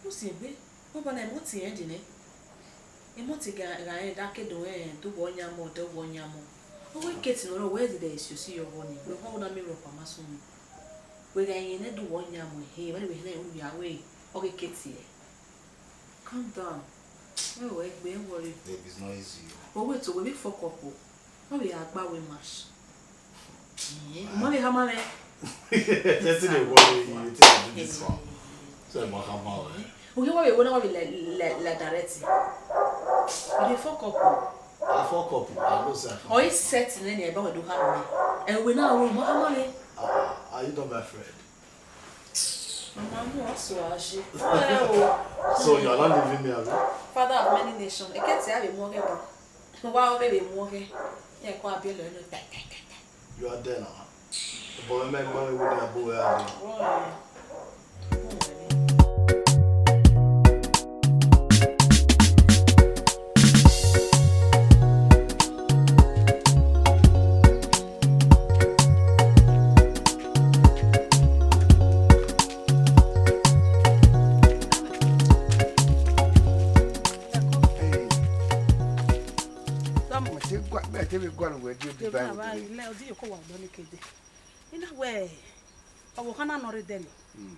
u sẹ egbe, banbanna Timothy rẹn dee nẹ. Timothy gha, gha rẹn da ke do rẹn, do wẹ ọ yan mọ, do wẹ ọ yan mọ. Ọ wẹ Katie ne ọ rre, wẹ zẹdẹ esi osi yọ vbọ nẹ, wẹ kha na miẹn rhọkpa ma sunu. Wẹ gha rẹn ne ẹdẹ uwẹ ọ yan mu ehe, vbene wẹ hẹnẹ ru ya wẹ, ọ ghe ke tie. Calm down. Wẹ wẹ gbe worry. Babe, it's not easy o. But wait o, wẹ vbe fuck up o. Ma vbe gha gba wẹ match. Eh, u ma vbe hama mwẹ. Wetin dey worry you? Wetin dey do this one? So, ma hama wẹ. Ohe wa vbe wo na wa vbe la, la, la direct. You dey fuck up o. I fuck up o. I know say I fuck up. Ọ i set nẹ ni ẹ ba wẹ do hama mwẹ. Ẹ wẹ na ro, ma hama mwẹ. Ah, are you not my friend? Mama, mu ọsọ a ṣe. Ọ rẹ o. So you are not leaving me, abi? Father of many nations. Eke te a vbe mu ọghẹ ba. Wa ọ vbe vbe mu ọghẹ. Ẹ kọ a biẹ lọ ẹnọ ta, ta, ta, ta. You are there now. But mẹ gbọ́ ewu ni abo wẹ a bi. Ọ rẹ. Hey. Mẹ te gua, mẹ te vbe gualọ wẹ di obi ba. Lẹ, odi yoko wa ọdọ ni kede. Ina wẹ, ọvbokhan na nọ rre dẹrriọ. Mm.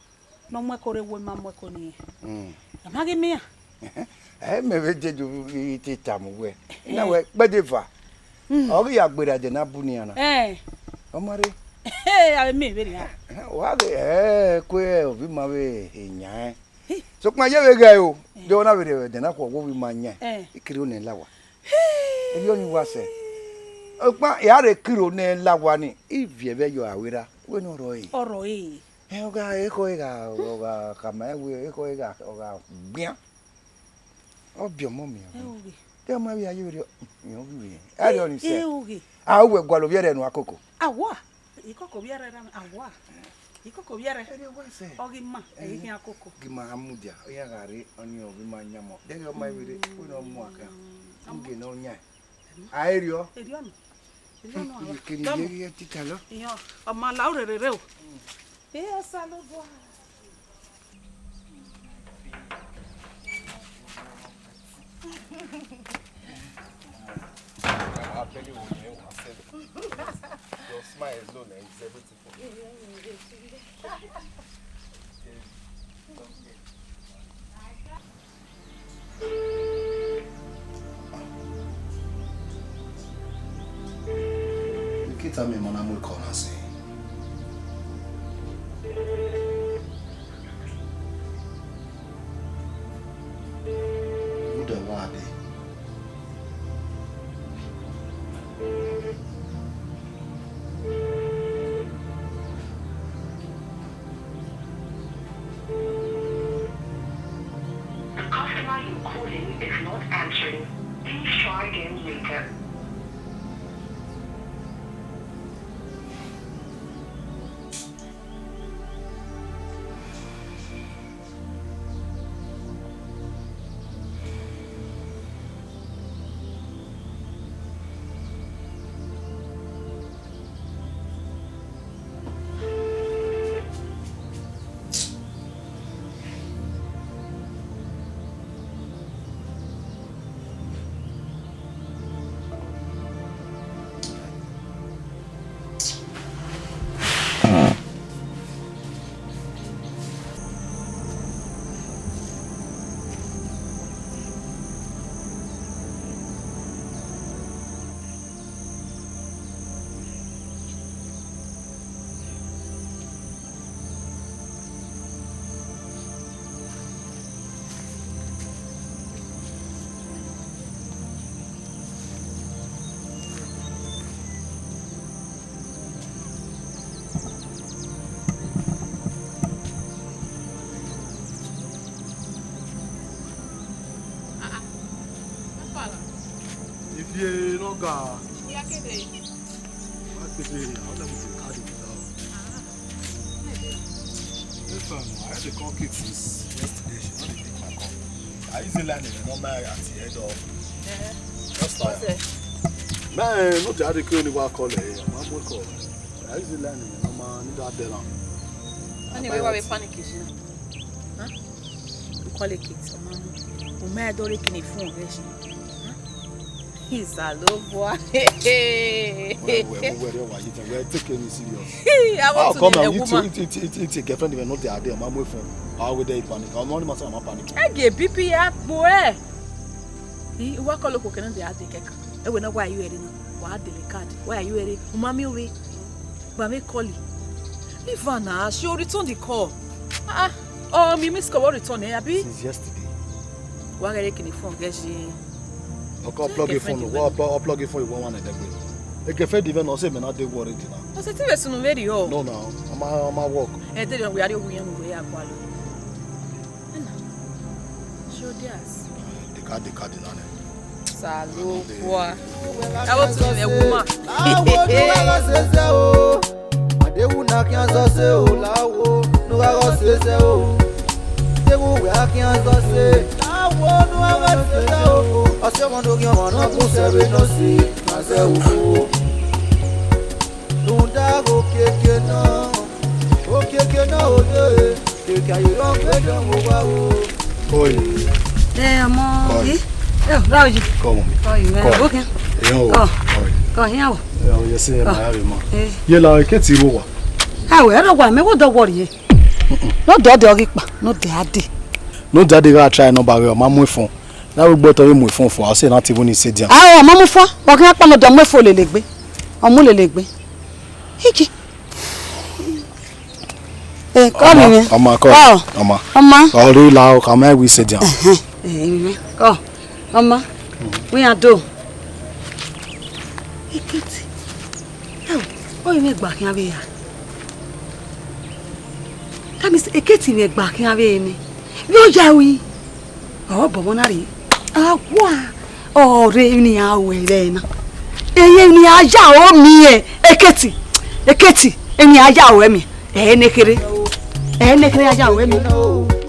Ne ọ mu ẹko rre wo ima mu ẹko ni. Mm. A ma ghi miẹn. Ẹ, mẹ vbe jeje te tama uwẹ. Na wẹ, kpẹdẹ eva. Mm. Ọ ghi ya gberra ẹdẹ ne a bu nian na. Eh. Ọ ma rre. Hey, avbe miẹn vberriọ. Wa ghe, ẹ, ku ovbi ima vbe yan ẹn. Hi. Sokpan ye vbe ghẹ o. Eh. De ọ na vbe rre ẹdẹ na khuọ, wo ovbi ima yan. Eh. I kiri one la owa. Erriọ ni wa sẹ. Ọkpa, ya rre kiro ne la owa ni, I viẹ vbe yọ aro erha, wẹ ne ọ rrọọ ẹre. Ọ rrọọ ẹre. Ẹ, ọ gha, ekhọe gha, ọ gha khama ẹn wẹ, ekhọe gha, ọ gha gbian. Ọ biẹ ọmọ miẹn. Ẹ, oghe. De ọ ma vbe ya ye vberriọ, ọ ghi vbe. Ẹ, erriọ ni sẹ. Ẹ, oghe. A, uwẹ gualọ ovbi ẹre nua koko. Awa. Ikoko vbiẹrẹ ra, awa. Ikoko vbiẹrẹ. Erriọ wa sẹ. Ọ ghi ma, ẹ ghi khian koko. Ghi ma a mudia, iran gha rre, ọni ọ ghi ma yan mọ. Dẹghe ọ ma vbe rre, wẹ ne ọ mu akhan. Mm. Ugie ne ọ yan. A erriọ. Erriọ nọ. Erriọ nọ. Kiri ye ghi tita lọ. Iyan, ọ ma la urere rre o. Ẹ Osanobua. Your smile alone is everything for me. Nikita, mi ma na mu ẹko na sẹ. Uda wa dee. The customer you're calling is not answering. Please try again later. Ivie ne ọ ga. Wa kede, I want them to carry me down. This one, I had to call Kate since yesterday. She not dey pick my call. I use the line in the number at the head of. Just like. Man, no dey hardly call anyone call eh. I'm not call. I use the line in the number, need that tell am. Anyway, why we panic is you? Huh? You call it Kate, mama. O ma do re kini phone re shi. Huh? Isalobua. Wẹ, wẹ, wẹ, wẹ, wẹ, you take me serious. I want to come be a woman. It, it, it, it, it, girlfriend even not there, there, ma mu phone. I will dey panic. I'm only myself, I'm panic. Ege B P ya gbo ẹ. I wa call okhuo kene de ade kẹkan. Ẹwẹ na, why are you here now? Wa dele card. Why are you here? U ma miẹn ovbi. Gba mwẹ call. Leave am na, she will return the call. Ah, ah. Oh, mi miss call, what return, eh, abi? Since yesterday. Wa ghe re kini phone, ghe shi. Okay, plug your phone. Wa plug, plug your phone, you want one egbe. Eke fe di ve no se me na dey worried now. O se ti ve sunu very o. No, no, I'm a, I'm a work. Eh, dey we are you, we are we are. Show theirs. Deka, deka, dena ne. Salobua. Ẹ wo tun ni woman. Awo nu wa gha sese o. Adewu na khian zọ se o, lawo nu wa gha sese o. Adewu wẹ a khian zọ se. Awo nu wa gha sese o. Ọse ọmọ do ghi ọmọ nọ kun sẹrẹ nọ si, ma zẹ o. Rhunmwuda okiekie nọ, okiekie nọ o ye, keke a ye rọ gbe dọ vbe owa o. Oi. Eh, ọmọ, Oi. Eh, eh, ra oyi. Come on. Oi, man. Come. Okay. Eyan o. Come. Oi. Come here, wo. Eh, o ye se ma ya re ma. Eh. Ye la Eketi ro wa. Awe, ro wa, me wo do worry. No do de oghi kpa, no de ade. No de ade gha try number we, ma mu phone. Na we gbẹtọ ye mu phone fo, a se na ti vbe ni se dian. Awe, ma mu phone, wa khian kpa no de mu phone lele egbe. Ọ mu lele egbe. Iji. Eh, call me. Ọma, call. Oh. Ọma. Ọma. Ọ rre la o, ka ma we se dian. Ẹhẹn. Eh, call. Ọma. We are do. Eketi. Oh, oh, you make back here, yeah. That means Eketi make back here, me. Yo, Jawi. Ọ bọ ọmọ na rre. Awa, ọre emwi ne a ru ẹre na. Eye emwi ne a ya ro miẹn Eketi. Eketi, emwi ne a ya ru ẹre miẹn. Ẹ ne kherhe. Ẹ ne kherhe a ya ru ẹre miẹn.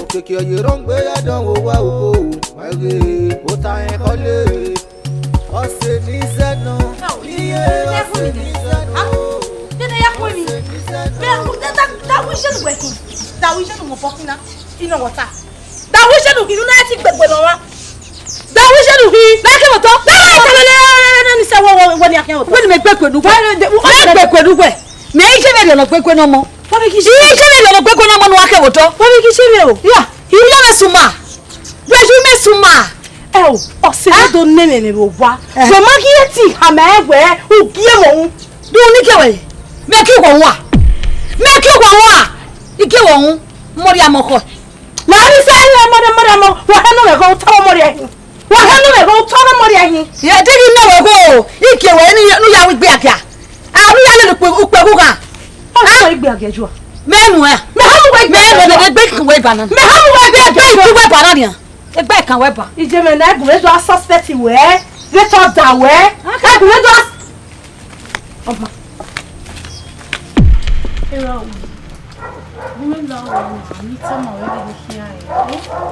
Okiekie ye rhọngbe ya dọnwẹ owa o, wa ghe ota ẹn khọle. Ọse ni zẹ nọ, iye ọse ni zẹ nọ. Dede ya kue mi. Ọse ni zẹ nọ. Bẹ da da da wi jenu wẹ kun. Da wi jenu mo bọ kina. Ina wọta. Da wi jenu hin, na ti gbegbe nọ wa. Da wi jenu hin, na ke moto. Na ta le le le ni se wo wo wo ni akan moto. Wẹ ni me gbegbe nu gbe. Me gbegbe nu gbe. Me ije me rẹ nọ gbegbe nọ mọ. Wọ́n fi kí ṣe. Ije me rẹ nọ gbegbe nọ mọ nu akan moto. Wọ́n fi kí ṣe mi o. Ya. Ije me suma. Wẹ ju me suma. Ẹ o, ọse ne do ne mẹ mẹ vbe owa. Wẹ ma ghi eti hama ẹwẹ, u gie mọ un. Do ni ke wẹ. Me ki wọ wa. Me ki wọ wa. I ke wọ un. Mọrria mọ khọ. Na ni sa ni mọrria mọrria mọ. Wa hẹ nu mẹ gho tọ mọrria hin. Wa hẹ nu mẹ gho tọ mọrria hin. Ye de ni no wẹ gho. I ke wẹ ni nu ya wi gbe akia. A wi ya lele ukpe ukpe ghu gha. Ọ sọ igbe agia jua. Me mu ẹ. Me ha mu wẹ igbe. Me mu wẹ igbe kan wẹ ba na. Me ha mu wẹ igbe. Igbe kan wẹ ba na nian. Egbe kan wẹ ba. Ije mẹ na ẹgùn mẹ do a suspect wẹ, vbe tọ da wẹ. Ẹgùn mẹ do a. Ọma. Era o. Women la o na, mi tama wẹ de khian e.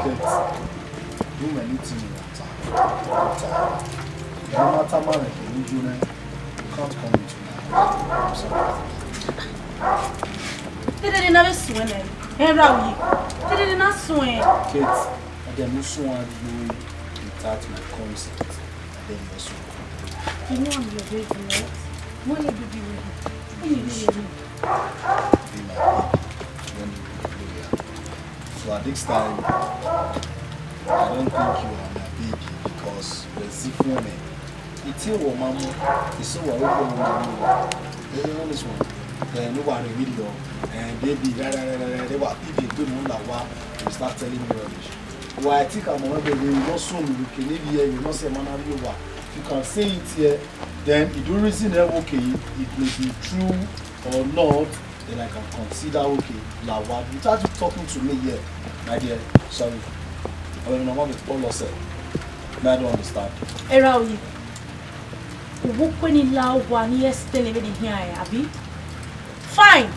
Kate, you may need to know that. No matter man, you need you, you can't come into my house. I'm sorry. Dede na vbe suẹn nẹ. Era o ye. Dede na suẹn. Kate, I dem no swan you without my consent. I dem no swan. You know I'm your baby, right? What you do with me? What you do with me? Be my baby when you be loyal. So at this time, I don't think you are my baby because you're different. Iti wo ma mu, iso wa wo ma mu. Eh, this one. Then no one really go. And baby, ra ra ra ra ra. They were people do no la wa. You start telling me rubbish. Why I think I'm a baby? You not so me. You can live here. You not say man have you wa. If you can say it here, then you do reason. Eh, okay, it may be true or not. Then I can consider, okay, la wa. Without you talking to me here, my dear. Sorry. I mean, I'm not all yourself. I don't understand. Era o ye. Uwu kue ni la owa ni explain vbene I khian rẹn, abi? Fine.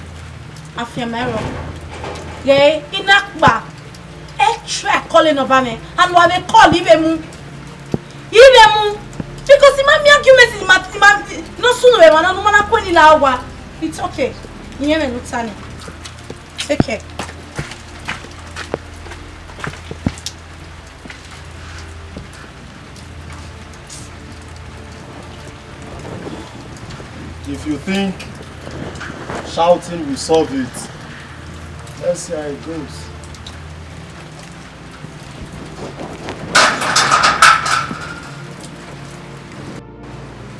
Afianma ẹrọ. Ghe, I na kpa. E try call number mwẹ, and wa vbe call, I vbe mu. I vbe mu. Because I ma miẹn argument, I ma, I ma, no sunu vbe emwa na, ne u ma na kue ni la owa. It's okay. Irẹn mwẹ ne u ta nẹ. Take care. If you think shouting will solve it, let's see how it goes.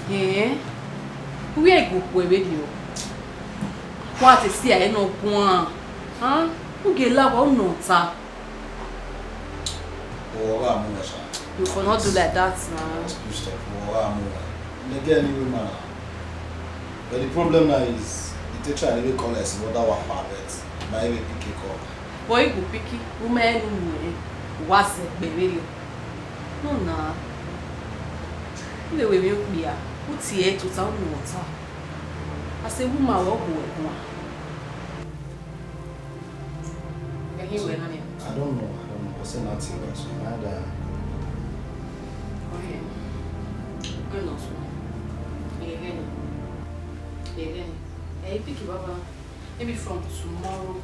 Ẹn, u ghi gu okhuo vberriọ. Wa te si ẹre ne ọ guan. Hẹn, u gele owa, u nọ ọta. Uwẹ gha mu wẹ sha. You for not do like that now. That's pushed up. Uwẹ gha mu wẹ. Nigga, anyway, man. But the problem now is, I take try to call us what that one, but my baby pick a call. But if you pick it, u ma rẹn ne u mu ẹre, wa sẹ gbe vberriọ. No na. U vbe wẹ emwi okpia, u tie ẹre tota, u nọ ọta. A sẹ vbe u ma wẹ ọ gu wẹ guan. Ẹhi wẹ na nia? I don't know, I don't know. Ọ sẹ na tie wẹ so, na da. Okay. Wẹ nọ so. Ẹghẹ ni. Ẹghẹ ni. Ẹ i pick baba. Maybe from tomorrow,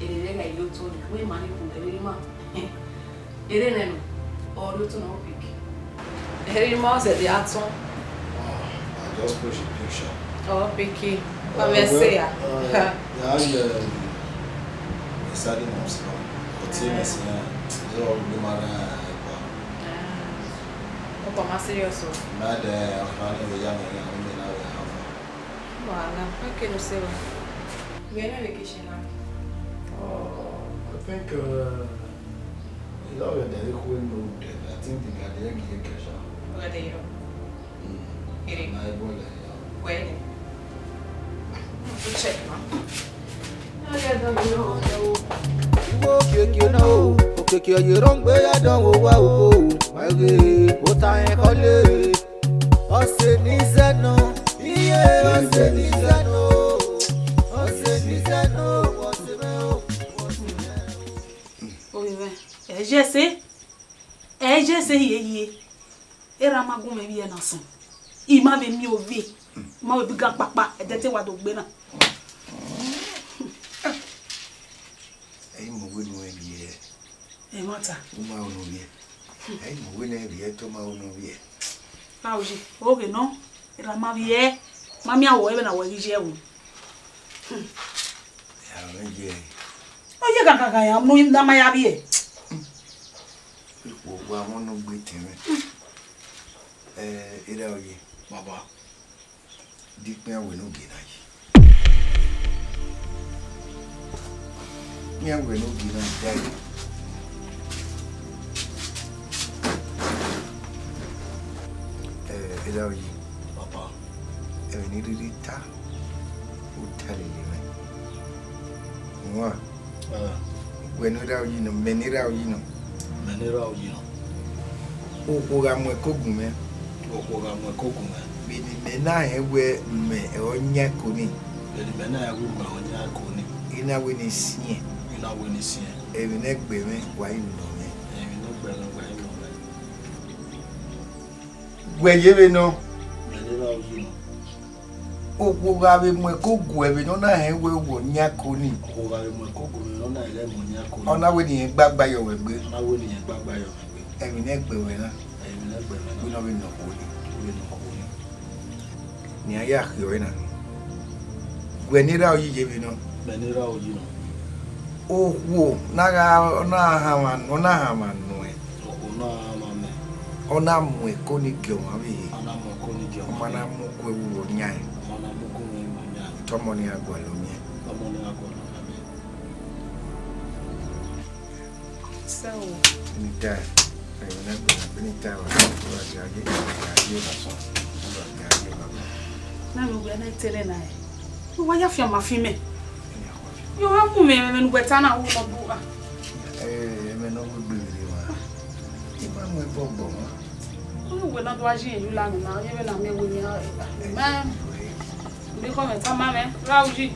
ere rẹ gha ye otọ ni, wẹ ma ni hu, ere ma. Ere nẹ nọ, ọ rrie otọ na, ọ pick. Ere ma ọ zẹdẹ a tọn. Ah, I just push the picture. Ọ pick. Ba mwẹ sẹ ya. Uh, yeah, yeah, yeah. Exciting months now. But see, yeah. Mess, yeah. They all be my, uh, Ah. Ọ kọ ma serious o. Mẹ dẹ, ọkpa ni vbe ya mẹ, ya mẹ na vbe ha fọ. Wala, okay, no se wa. Where na vacation na? Oh, I think, uh, I love the day when no dead. I think the guy there give cash out. Where they you? Mm. Ere. Na ebo le ya. Where? To check ma. Iwo okiekie na o, okiekie ye rhọngbe ya dọnwo wa o, wa ghe ota rẹn kọle. Ọse ni zẹ nọ, iye ọse ni zẹ nọ, ọse ni zẹ nọ, ọse mwẹ o, ọse mwẹ. Ovbi mwẹ, ẹ i ye ẹse, ẹ i ye ẹse hiehiere. Erha ma gu mwẹ vbiẹ na sọn. I ma vbe miẹn ovbi, I ma vbe bi gan kpakpa, ẹdẹ te wa do gbe na. Ẹ i mu wẹ ne u vbiẹ. Ẹmwata. U ma unu vbiẹ. Ẹ i mu wẹ ne ẹ vbiẹ, te ọ ma unu vbiẹ. Ra oyi, oghe nọ, erha ma vbiẹ, ma miẹn awọ ẹvbo na wẹ ghi ye ẹvbo. Ya mwẹ ye. Ọ ye ghanghangan ya, ne a ma ya vbiẹ. Ikhuo wa mọ ne u gbe tẹn mwẹ. Ẹ, erha oyi. Baba. Di kpian wẹ ne ogie na yi. Kpian wẹ ne ogie na yi. Ẹ, erha oyi. Papa. Ẹmwẹ ne I rhirhi ta, u ta lele mwẹ. Wan. Wẹ ne erha oyi nọ, mẹ ne erha oyi nọ. Mẹ ne erha oyi nọ. Okhuo gha mu ẹko gun mwẹ. Okhuo gha mu ẹko gun mwẹ. Vbene imẹ na rẹn wẹ mẹ ọre ọ yan ẹko nii. Vbene imẹ na rẹn wẹ mẹ ọre ọ yan ẹko nii. I na wẹ ne I siẹn. I na wẹ ne I siẹn. Emwi ne ẹgbẹ mwẹ wa i nọ mwẹ. Emwi ne ẹgbẹ mwẹ wa i nọ mwẹ. Wẹ ye vbe nọ? Mẹ ne erha oyi nọ. Okhuo gha vbe mu ẹko gu ẹmwẹ ne ọ na rẹn wẹ wẹ ọ yan ẹko nii. Okhuo gha vbe mu ẹko gu ẹmwẹ ne ọ na rẹn wẹ ọ yan ẹko nii. Ọ na wẹ ne irẹn gbagba yọ wẹ egbe. Ọ na wẹ ne irẹn gbagba yọ wẹ egbe. Emwi ne ẹgbẹ ruẹ na. Emwi ne ẹgbẹ ruẹ na. Wẹ ne ọ vbe nọ okhuo nii. Wẹ ne ọ nọ okhuo nii. Ne iran ya khiọ ẹre na. Wẹ ne erha oyi ye vbe nọ? Mẹ ne erha oyi nọ. Okhuo na gha, ọ na hanmwa, ọ na hanmwa nuẹn. Okhuo na hanmwa mẹ. Ọ na mu ẹko ni gie ọmwa vbe. Ọ na mu ẹko ni gie ọmwa. Ọ ma na mu ẹko ẹvbo yan ẹn. Ọ ma na mu ẹko ẹvbo yan ẹn. Te ọmọ ni gha gualọ miẹn. Te ọmọ ni gha gualọ miẹn. Sẹ o. Ni ta, ẹmwẹ ne a gbẹn na, ni ta wa, wa dia ye, wa dia ye, wa sọn, wa dia ye, wa sọn. Na me wẹ na tele na ẹ. Wa ya fian ma fi mẹ. Yo ha mu mẹ, mẹ, mẹ ne uwẹ ta na, wo nọ bu a. Eh, mẹ nọ wẹ gbe vbe wa. I ma mu ẹbọ gbọ ma. Uwẹ na do a ji yu la na, ye vbe na mẹ wẹ ni a. Mẹ. Mẹ kọ mẹ tama mwẹ, ra uyi.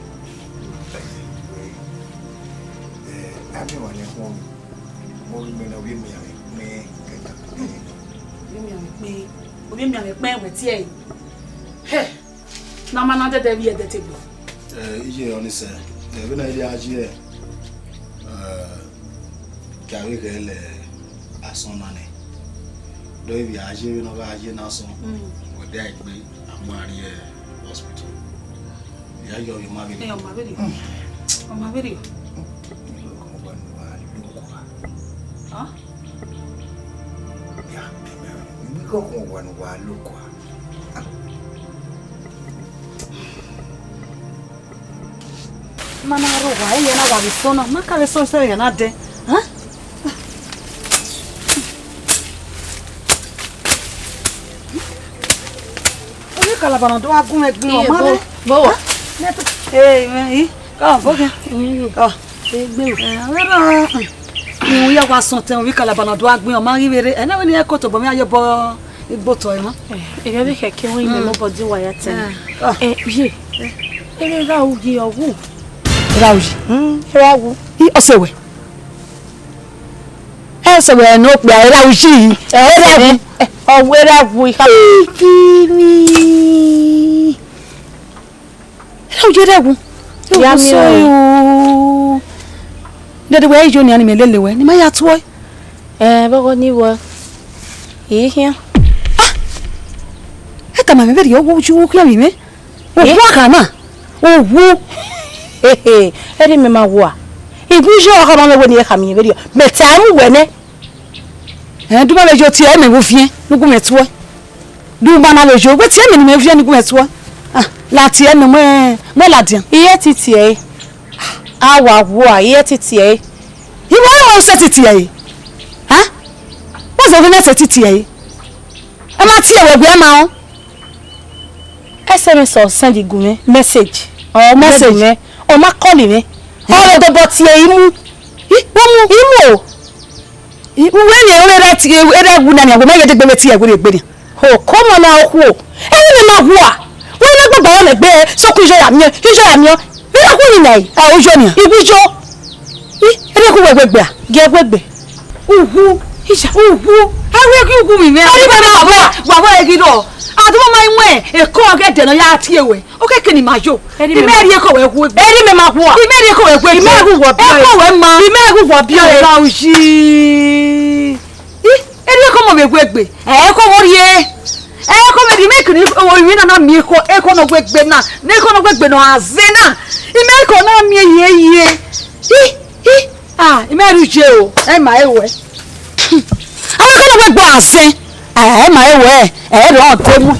Eh, a miẹn ọmwa ne ẹkhuọnmwi, ovbi mwẹ ne ovbi emianmwẹ kpẹn kẹkan. Ovbi emianmwẹ kpẹn, ovbi emianmwẹ kpẹn wẹ tie ẹre. Hẹ, ne a ma na dẹdẹ vbiẹ ẹdẹ te gbe. Eh, iye ọnii sẹ, eh, vbene a ya ye, eh, Ke avbe ghẹ lẹ asọn na nẹ, do ivbi a ye vbene ọ gha ye ne asọn, mm, wẹ dia egbe, a ma rrie Hospital. Ya yọ, yọ, ma vbe. Ẹ, ọ ma vberriọ. Ọ ma vberriọ. Ọ wa lu kua. Hàn? Ya, bi mẹ, mi koko wa nu wa lu kua. Ma na rho owa, iye na wa vbe sọ na, ma ka vbe sọ sẹ ya na dẹ. Hàn? Ovbi kalabana do wa gun ẹgbin, ọ ma rre. Bo wa. Ee, mẹ, i, ka ọ bọ gẹ. Ka. Egbe o. Ẹ, avbe na, mm, iwinna ya wa sọtẹn, ovbi kalabana do wa gbẹn, ọ ma ghi vbe rre. Ẹ na wẹ ne iran ke otobọ mwẹ, iran ye obọ igbo otọ emwa. Ẹ, ẹ vbe khẹke wẹ imẹ mobọ din wa ya tẹ. Ẹ, ah. Ẹ, ye. Ẹ. Erha uyi ọ wu. Erha uyi. Mm, erha wu. I, ọse wẹ. Ẹ, ọse wẹ ne okpia erha uyi. Ẹ, erha wu. Ẹ, ọ wu erha wu, I kha. Ikiri. Erha uyi, erha wu. Ya miẹn ọẹn. Dede wẹ i yo nian ne imẹ lele wẹ, ne ima ya tuẹ. Ẹ, vbe ọghọ ni wẹ, I khian. Ah! Ẹ tama mwẹ vberriọ, owu, owu khian vbe mwẹ. Owu a kha na. Owu. Hehe, erha imẹ ma wua. Igun iye ọkha ma mwẹ wẹ ne I khama irẹn vberriọ. Mẹ te a ru wẹ nẹ. Ẹ, du ma vbe yo tie ẹre mẹ vbe uviẹn, ne u gu mwẹ tuẹ. Du ma na vbe yo, wẹ tie ẹre mẹ ne imẹ viẹ ne u gu mwẹ tuẹ. Ah, la tie ẹre mẹ, mẹ, mẹ ladian. I he titi ẹre. A wa wua, I he titi ẹre. I wa ma sẹ titi ẹre. Ha? Wẹ zẹ ghi na sẹ titi ẹre. Ẹ ma tie wẹ gbe ma o. S M S ọ send gu mwẹ message. Ọ message. Gu mwẹ. Ọ ma call mwẹ. Ọ vbe dobọ tie imu. I, imu. Imu o. I, uwẹ ni ore ra tie, era gu na ni, wẹ ma ye degbe vbe tie wẹ egbe ni. Ho, come on now, khuo. Ẹ ni ma wua. Wẹ na gbagba rẹ mẹ gbe, sokun iye ya miẹn, iye ya miẹn. Vbe na gu ni nẹ? Ẹ, uyo ni. Igu ijo. I, ẹ na gu wẹ wegbe a? Gie wegbe. Uhu. Isha. Uhu. A wẹ ghi uhu mi mẹ. Ẹ ni mẹ ma wua. Wa wẹ ghi rọ. A do ma mu ẹ, eko ọghe ẹdẹ nọ ya tie wẹ. Okeke ni ma yo. Ẹ ni mẹ ma. I mẹ rhie eko wẹ gu egbe. Ẹ ni mẹ ma wua. I mẹ rhie eko wẹ gu egbe. I mẹ gu wọ biẹ. Eko wẹ ma. I mẹ gu wọ biẹ. Ẹ ra uyi. I, erriọ eko ọmọ vbe gu egbe. Ẹ, eko vbe rhie. Ẹ, eko vbe rhie, mẹ kene orinmwi na na miẹn eko, eko ne ọ gu egbe na, ne eko ne ọ gu egbe ne ọ gha zẹ na. I mẹ eko na miẹn ye ye. I, i, ah, I mẹ rhie uyi o, ẹ ma e wẹ. Ẹ, eko ne ọ gu egbe ọ gha zẹ. Ẹ, ẹ ma e wẹ, ẹ rọ te mu.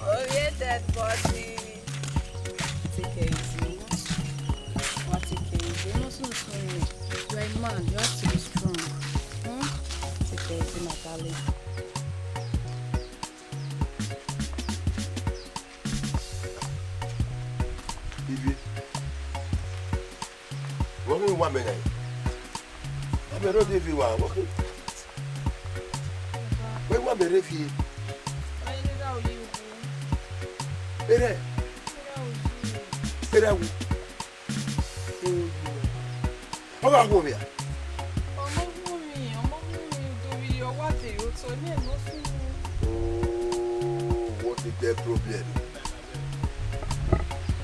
Oriented body. Take it easy. Wa take it easy. No, so, so, no. You are a man. You have to be strong. Hmm? Take it easy, my darling. Ivie. Wọ́n kì í wá mi náà. Wọ́n mi ró dé fi wá. Wọ́n kì í. Wọ́n wá mi ré fi. Eré. Eré wu. Ọ gha wu vbe a? Ọmọ wu mi, ọmọ wu mi, do vbe ọ wa de ye otọ ne ẹmwẹ ọfumwu. Oh, what a dead problem.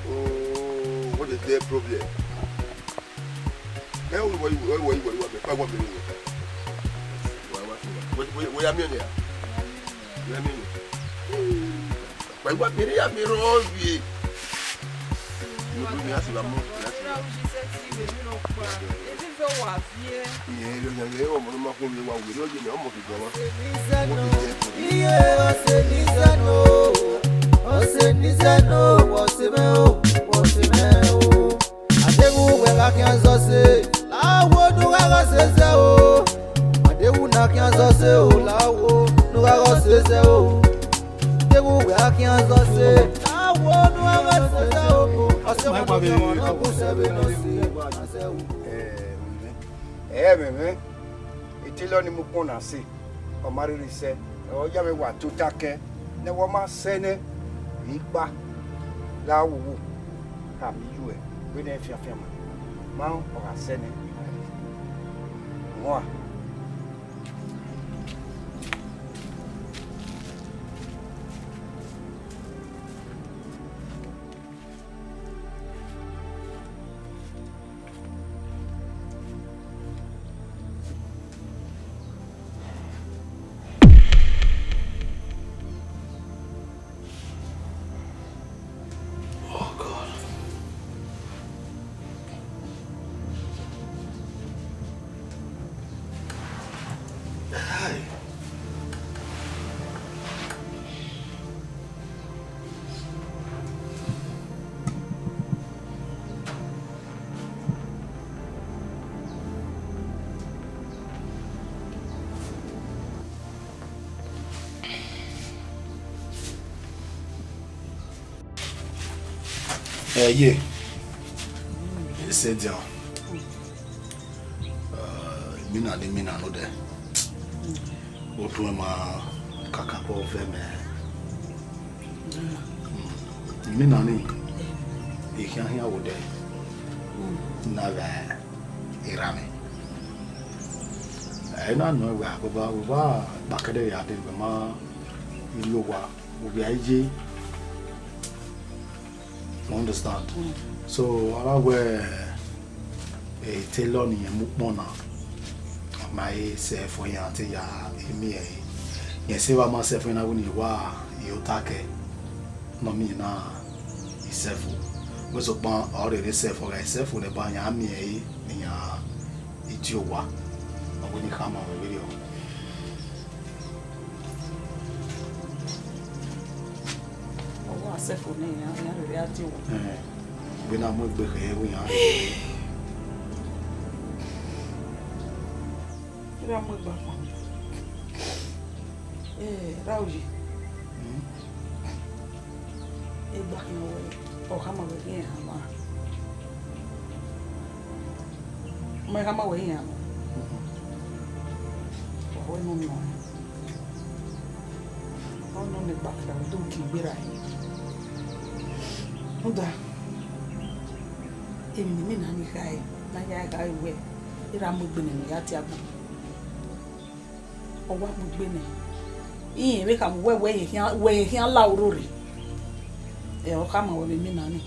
Oh, what a dead problem. Ẹ wo, wo, wo, wo, wo, wo, wo, wo, wo, wo. Wo, wo, wo, wo, wo, ya miẹn nia? Wo ya miẹn nia? Wa, wa, mẹ ne ya mẹ rọ vie. Mo bu mi a si va mu, a si va. Iye, lo yan ye, ọmọ ne ma kọ mi wa wẹ, lo ye ni ọmọ fi jọ wa. Iye, ọsẹ ni zẹno, ọsẹ ni zẹno, wọ se mẹ o, wọ se mẹ o. Adeghu wẹ gha khian zọ se, la wo nu gha gha se zẹ o. Adeghu na khian zọ se o, la wo nu gha gha se zẹ o. Adeghu wẹ gha khian zọ se, la wo nu gha gha se zẹ o. Ọse wa do khian wọn na bu sẹ vbe nọ si. Ẹ, mẹmẹ, etelọ ni mu ukpọn na se. Ọ ma rhirhi sẹ, ọ ya mwẹ wa tota kẹ, ne wẹ ma sẹ nẹ, vbe ikpa, la wowo, khama iye ruẹ, vbene fianfian ma, ma ọ gha sẹ nẹ, I ma rhie. Wọn a, Ẹ ye, sẹdian, imina ne imina nodẹ, otuẹn ma kakabọ vẹ mẹ. Imina ni, I khian khian vbe odẹ na vbe erha mwẹ. Ẹ i na nọ wẹ agbagba, wẹ wa kpakẹdẹ ya dee, wẹ ma rrie owa, wẹ vbe a ye. You understand? So, a gha wẹ, e tailor ne irẹn mu ukpọn na, ọ ma he sẹ ẹfo iran te ya miẹn ẹre. Rẹn sẹ vbe ma sẹ ẹfo iran, wẹ ne I wa ye ota kẹ, ne ọ miẹn na isẹfo. Wẹ sokpan ọ rherhe sẹ ẹfo, ọ gha sẹ ẹfo nẹ, ba iran miẹn ẹre, iran i tie owa. Ọ wẹ ne I khama mwẹ vberriọ. Ọ wa sẹ ẹfo nẹ, iran, iran rherhe a tie owa. Ẹn, wẹ na mu egbe khẹ ẹre, wẹ iran rherhe. Iran mu egbe akpan. Eh, Raoyi. Hmm? Egbe akhian wẹ, ọ khama wẹ ghi iran ma. Ma khama wẹ iran ma. Ọ wẹ ne ọ nọ. Ọ nọ ne gba kra do ki gbe ra yi. Rhunmwuda, emwi ne imina ni khae, ne a ya ghae wẹ, erha mu egbe nẹ ne ọ ya tie agbọn. Ọ wa mu egbe nẹ. Irẹn vbe khama wẹ, wẹ ye khian, wẹ ye khian la oro rre. Ẹ, ọ khama wẹ vbe imina ni.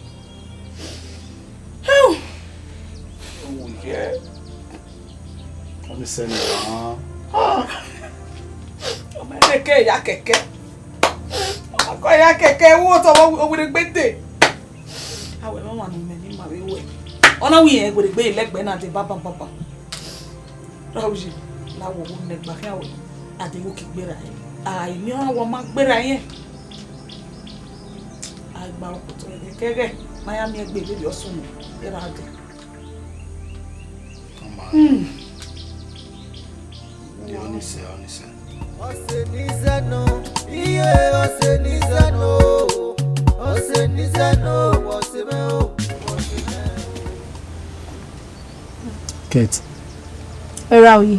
Owo ye. Ọ ni sẹ ne ra. Ọ ma rẹn ke ya kẹkẹ. Ọ ma kọ ya kẹkẹ, wo tọ wẹ owiregbe dee. Awẹ mama ne mẹ ni ma vbe wẹ. Ọ na wẹ irẹn owiregbe lẹgbẹ na dee baba baba. Ra uyi, na wo wo nẹ gba khian wẹ. A dee wo ki gbe ra ẹre. A i miẹn ọna wẹ ọ ma gbe ra ẹre. A gba okotọ ẹghẹ kẹghẹ, ma ya miẹn egbe vberriọ sunu, erha dee. Ọ ma. Hmm. Ọ ni sẹ, ọ ni sẹ. Ọse ni zẹ nọ, iye ọse ni zẹ nọ, ọse ni zẹ nọ, ọse mwẹ o, ọse mwẹ. Kate. Erha uyi.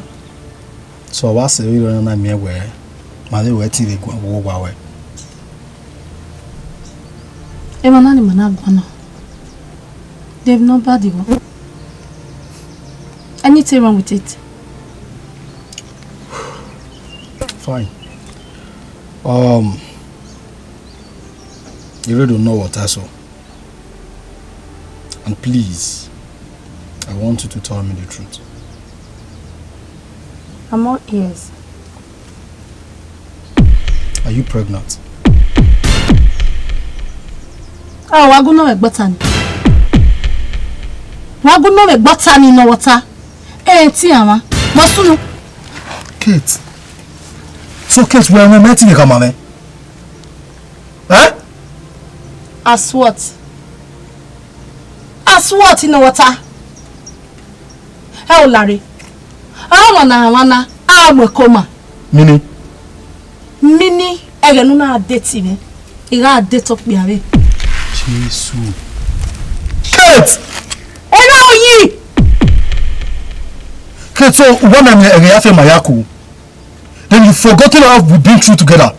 So, ọ wa sẹ vberriọ na miẹn wẹ, ma vbe wẹ te vbe guan vbe owa wẹ. Emwa na ni ma na guan na. Dem no bad igho. Anything wrong with it? Fine. Um, you really don't know what I saw. And please, I want you to tell me the truth. I'm all ears. Are you pregnant? Ah, wa gu nọ vbe ẹgbọta ni. Wa gu nọ vbe ẹgbọta ni nọ wọta. Ẹ ti ama. Mo sunu. Kate. So Kate, wẹ ẹmwẹ mẹ te vbe khama mwẹ? Eh? As what? As what, nọ wọta? Ẹ o lare. A wan na wan na, a mu ẹko ma. Mini? Mini, ẹghẹ ne u na date mwẹ, I gha date okpia vbe. Jesu. Kate! Erha uyi! Kate, so, uwa na mwẹ ẹghẹ ya fe ma ya ku. Then you forgotten how we've been through together.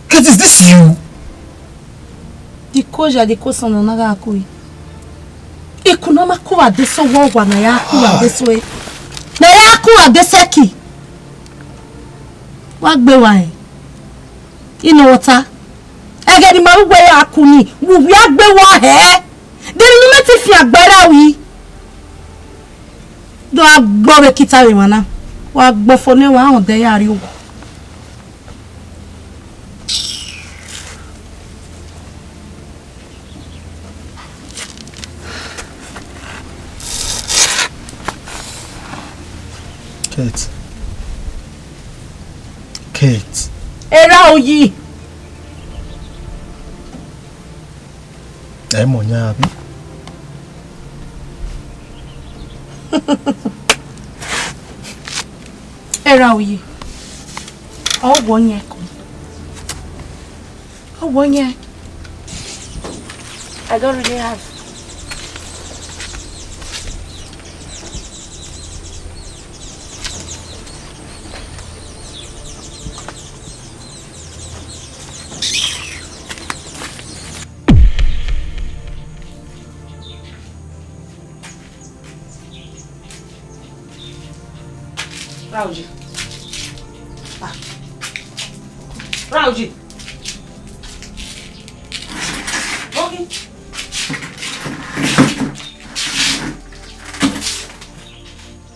Kate, is this you? The closure, the close on na gha ku. Iku na ma ku wa de so wọ wa na ya ku wa de so e. Na ya ku wa de seki. Wa gbe wa e. Ino wọta. Ẹghẹ ne ima ru wẹ ya ku ni, wu wi a gbe wa hẹ. De ni mẹ ti fian gbe ra wi. Do a gbọ vbe kita vbe emwa na. Wa gbọ fo ne wa họn dẹ ya rrie owa. Kate. Kate. Erha uyi. Ẹ mọ yan abi? Erha uyi. Ọ wọ yan ẹko. Ọ wọ yan. I don't really have. Raoji. Ah. Raoji. Ogi.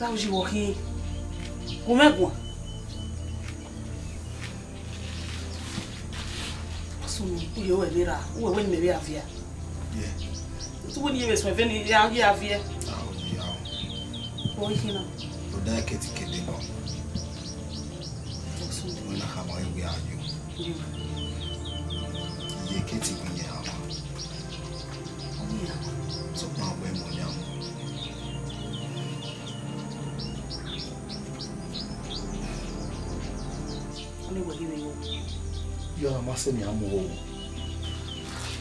Raoji, wọ khin? Gu mwẹ guan. Sunu, u ye ruẹ vbe ra, uwẹ wẹ ne imẹ vbe a viẹ. Ye. Utu wẹ ne I ye vbe suẹn vbe ne I ya, ya viẹ. Ao, ye ao. Ọ i khin na. Odẹ Keti ke deba. Sunu. Wẹ na khama ẹre wẹ a yo. Mm. Iye Keti gbe iye hama. Ọ gbe iye hama. Sokpan wẹ mọ yan mu. Ọni wẹ ghi vbe yo. Yọ, a ma sẹ ne iran mu owo.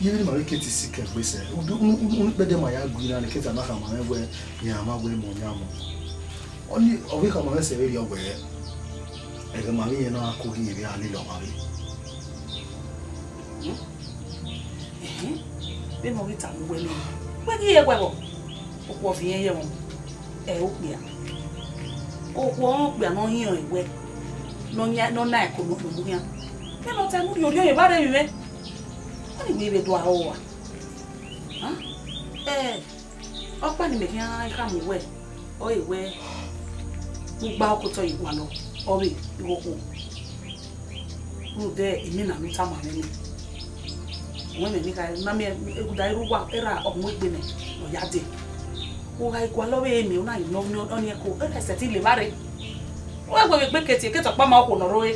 Iye vbene ima vbe Keti sikẹ gbe sẹ, unu, unu, unu, unu kpẹdẹ ma ya gui na ne Keti a na khama mwẹ wẹ iran ma wẹ mọ yan mu. Ọni ọ vbe khama mwẹ sẹ vberriọ wẹ, ẹghẹ ma vbe irẹn na ko ghi vbe a lele ọmwa vbe. Hmm? Ẹhẹn, vbene ọ ghi tama uwẹ nẹ, wẹ ghi re wẹ vbọ? Okhuo viẹn ye ẹmwẹ, ẹ okpia. Okhuo ọnrẹn okpia ne ọ hiọn ẹwẹ, ne ọ yan, ne ọ na ẹko ne ọ kpọnmwẹ khian. Vbene ọ ta ẹmwẹ urhiorhiọ ye evba rre emwi mwẹ. Ọni wẹ vbe do aro ra? Hàn? Ẹ, ọkpa ne imẹ khian khama uwẹ, ọre wẹ, ne u gba okotọ ye gualọ, ọ vbe igho okhuo. Rhunmwuda imina ne u tama mwẹ nii. Wẹ mẹ ni kha na miẹn eguda erha uwa, erha ọ mu egbe nẹ, ọ ya dee. U gha gualọ vbe miẹn, u na rẹn ne ọ miẹn ọnii ẹko, erha sẹtin levba rre. Wẹ wẹ vbe egbe Keti, Keti ọkpa ma okhuo ne ọ rre.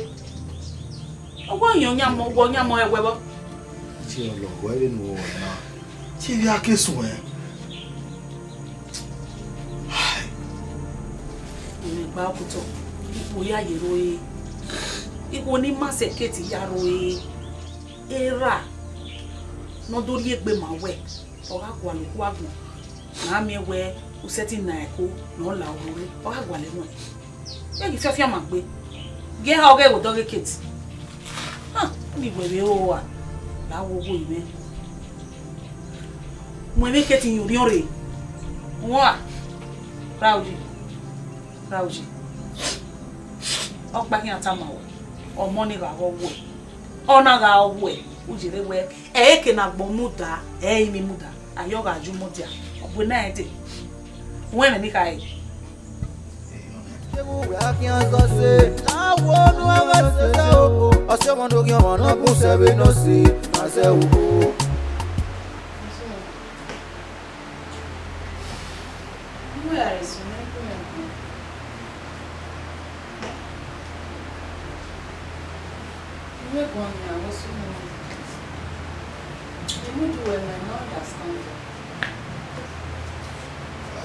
Ọ wa yan ọyan mọ, ọ wa yan mọ ẹwẹ vbọ. Iye ọlọghọ, ẹre ne u rre na. Te I vbe a ke suẹn. Hai. Imẹ gba okotọ, ikhuo ya ye ro ẹre. Ikhuo ne ima sẹ Keti ya ro ẹre. Erha ne ọ do rhie egbe ma wẹ, ọ gha gualọ okhuo agbọn, ne a miẹn wẹ u sẹtin na ẹko ne ọ la oro rre, ọ gha gualọ ẹmwẹ. Ẹ ghi fiafia ma gbe. Gie ha ọghe ẹvbo dọghe Keti. Ah, ni wẹ vbe ro a, la wo wo imẹ. Mu emwi Keti yin orhiọn rre. Wọn a, Raoji, Raoji. Ọkpa khian tama wẹ, ọmọ ni gha ghe ọ wẹ, ọ na gha ọ wẹ, u yerre wẹ, ẹ i ke ne agbọn muda, ẹ i rin muda, a yọ gha ye umọ dia, ọ bu ena ẹdẹ. Wẹ ẹmwẹ ni kha re. I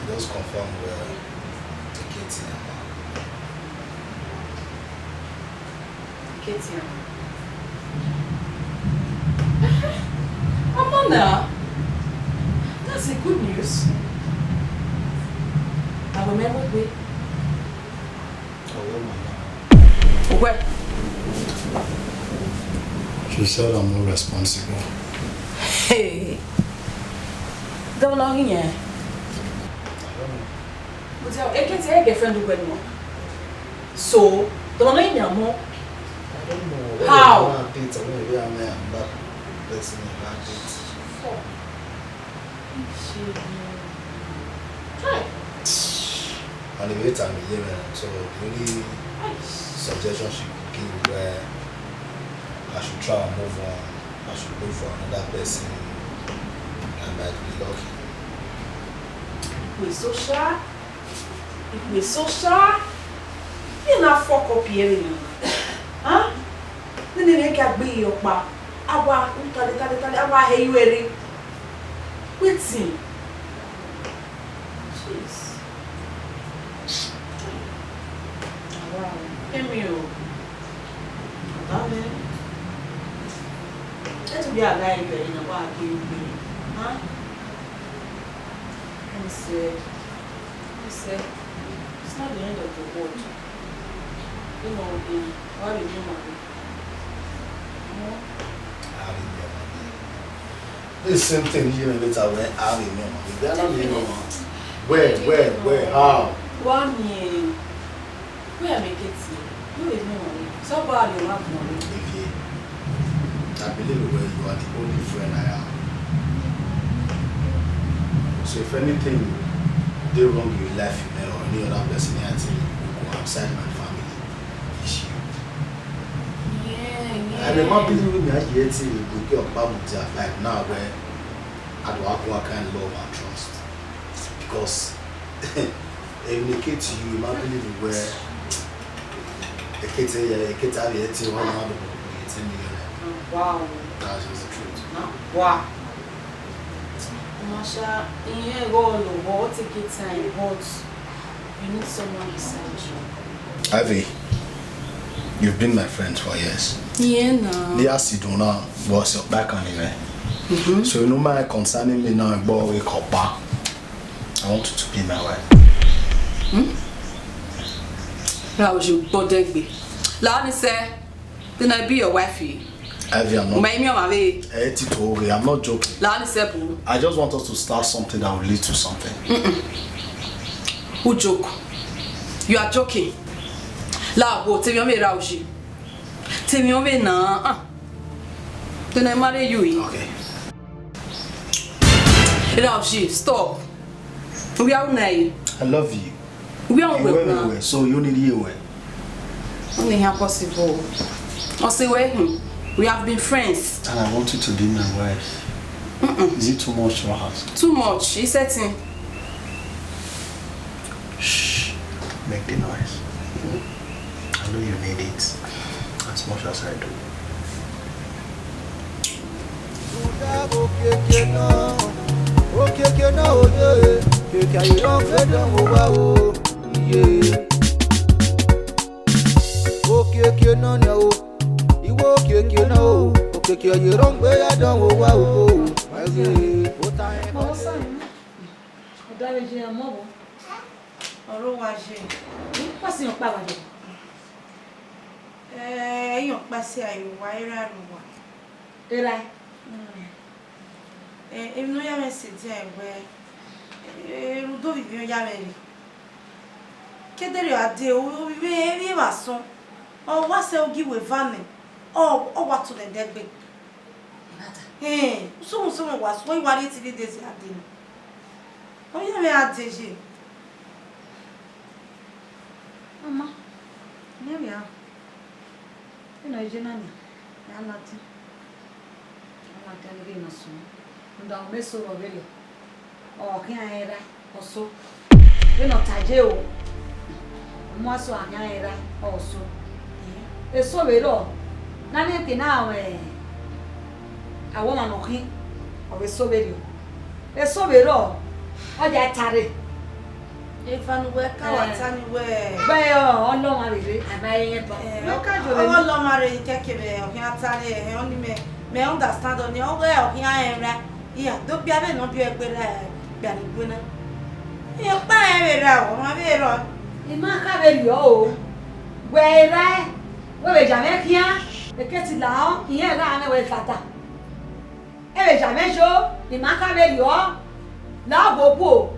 just confirm wẹ Keti ama. Keti ama. Ama na. That's a good news. Agbọn mẹ mu gbe. Uwẹ. She said I'm not responsible. Hey. Governor, he, yeah. But uh, Ekete, your girlfriend, do well. So, the one in your mom. I don't know. How? I don't know. Update. I don't know where I'm at. I'm back. Person in that date. Fuck. Chai. And the way time is here, man. So the only suggestion she could give where I should try and move on. I should look for another person. I might be lucky. Wait, so sure? Ikpe so sha, iran na fuck up ye vbe nọ. Huh? Nene ne ka gbe ye ọkpa, a wa u tale, tale, tale, a wa he ye ẹre. Wetin? Jeez. Wow. Emi o. Amen. Etu bi a gha ye vbe na wa gbe ugbe. Huh? He said, he said, it's not the end of the world. You know, the, all the new money. You know? This same thing you later when I remember. If they are not the new one, where, where, where, how? One year. Where am I getting? Who is no one? So bad you have money. If you, I believe where you are the only friend I have. So if anything they wrong in life, you know, or any other person, I think you go outside my family. It's you. Yeah, yeah. And the man believe me, I hear thing you go get a bad like now where I do have one kind of love and trust. Because Emeketi, you ma believe where Ekete, Ekete have eighteen, one hundred, eighteen million. Wow. That's just the truth. Wow. Masha, in here go on the world, take your time, but you need someone beside you. Ivy, you've been my friend for years. Yeah, now. They asked you now, what's your back and event? Mm-hmm. So you know my concerning me now, boy, wake up, I want you to be my wife. Hmm? Ra o je gbọdẹgbe. La ni sẹ, then I be your wife. Ivy, I'm not. Ma imi ọmwa vbe. Eh, Tito, okay, I'm not joking. La ni sẹ, bro. I just want us to start something that will lead to something. Mm-mm. Who joke? You are joking. La wo, tell me, Ra o je. Tell me, na. Ah. Then I marry you. Eh? Okay. Ra o je, stop. We are now. I love you. We are You well. Well, so you need you well. Only how possible. I say, well, hmm, we have been friends. And I want you to be my wife. Mm-mm. Is it too much to ask? Too much. He said, hmm. Shh. Make the noise. I know you need it as much as I do. Okiekie na, okiekie na, oye, keke ayé rán fẹ́ dán wò wá o, iye. Okiekie na ni o, iwẹ okiekie na o, okiekie ayé rán gbé ya dán wò wá o, iye. Ọdavẹn ye ọmọ vbo? Ọre uwa ye. Wẹ si rẹn ọkpa vbe? Eh, iran ọkpa si a ye uwa, erha ne uwa. Erha? Mm. Eh, emwi ne ọ ya mwẹ sẹ dia wẹẹ, eh, rhunmwuda ovbi mwẹ ọ ya mwẹ rre. Ke ẹdẹrriọ a dee, ovbi mwẹ emwi evba sọn, ọ wa sẹ ogie iweva nẹ, ọ, ọ wa tọn ẹdẹ gbe. Ẹn, usumwusumwu wa suẹn, I wa rrie three days a dee nẹ. Ọ ya mwẹ a dee ye. Mama, ne vbe a? Eno je na nia, ya ladian. Ya ladian ni ghe na sunu. Rhunmwuda mẹ eso vbe ọ vberriọ. Ọ khian rẹn erha, ọ so. Vbene ọ ta ye o, ọ mu aso a khian rẹn erha, ọ so. Eso vbe rrọọ, ne a miẹn ke na mwẹ awọmwa ne ọ khin, ọ vbe eso vberriọ. Eso vbe rrọọ, ọ ya ta rre. Eva ne uwẹ ka wa ta ni wẹẹ, gbe ọ, ọ lọ ọmwa vbe rre, a ma he rẹn ba. Eh, wẹ ka yo vbe ọ lọ ọmwa rre, kẹkẹ vbe ọ khian ta rre, ẹhẹn, ọni mẹ, mẹ understand ọni, ọ wẹẹ ọ khian rẹn erha, iya, do kpia vbene ọ biẹ gbe ra, kpia ni gbe na. Iye ọkpa rẹn vbe ra, ọmwa vbe rrọọ. I ma kha vberriọ o, wẹ erha, wẹ vbe ya mwẹ khian, Ekete lahọ, irẹn erha mwẹ wẹ fada. Ẹ vbe ya mwẹ yo, I ma kha vberriọ, la gho guo.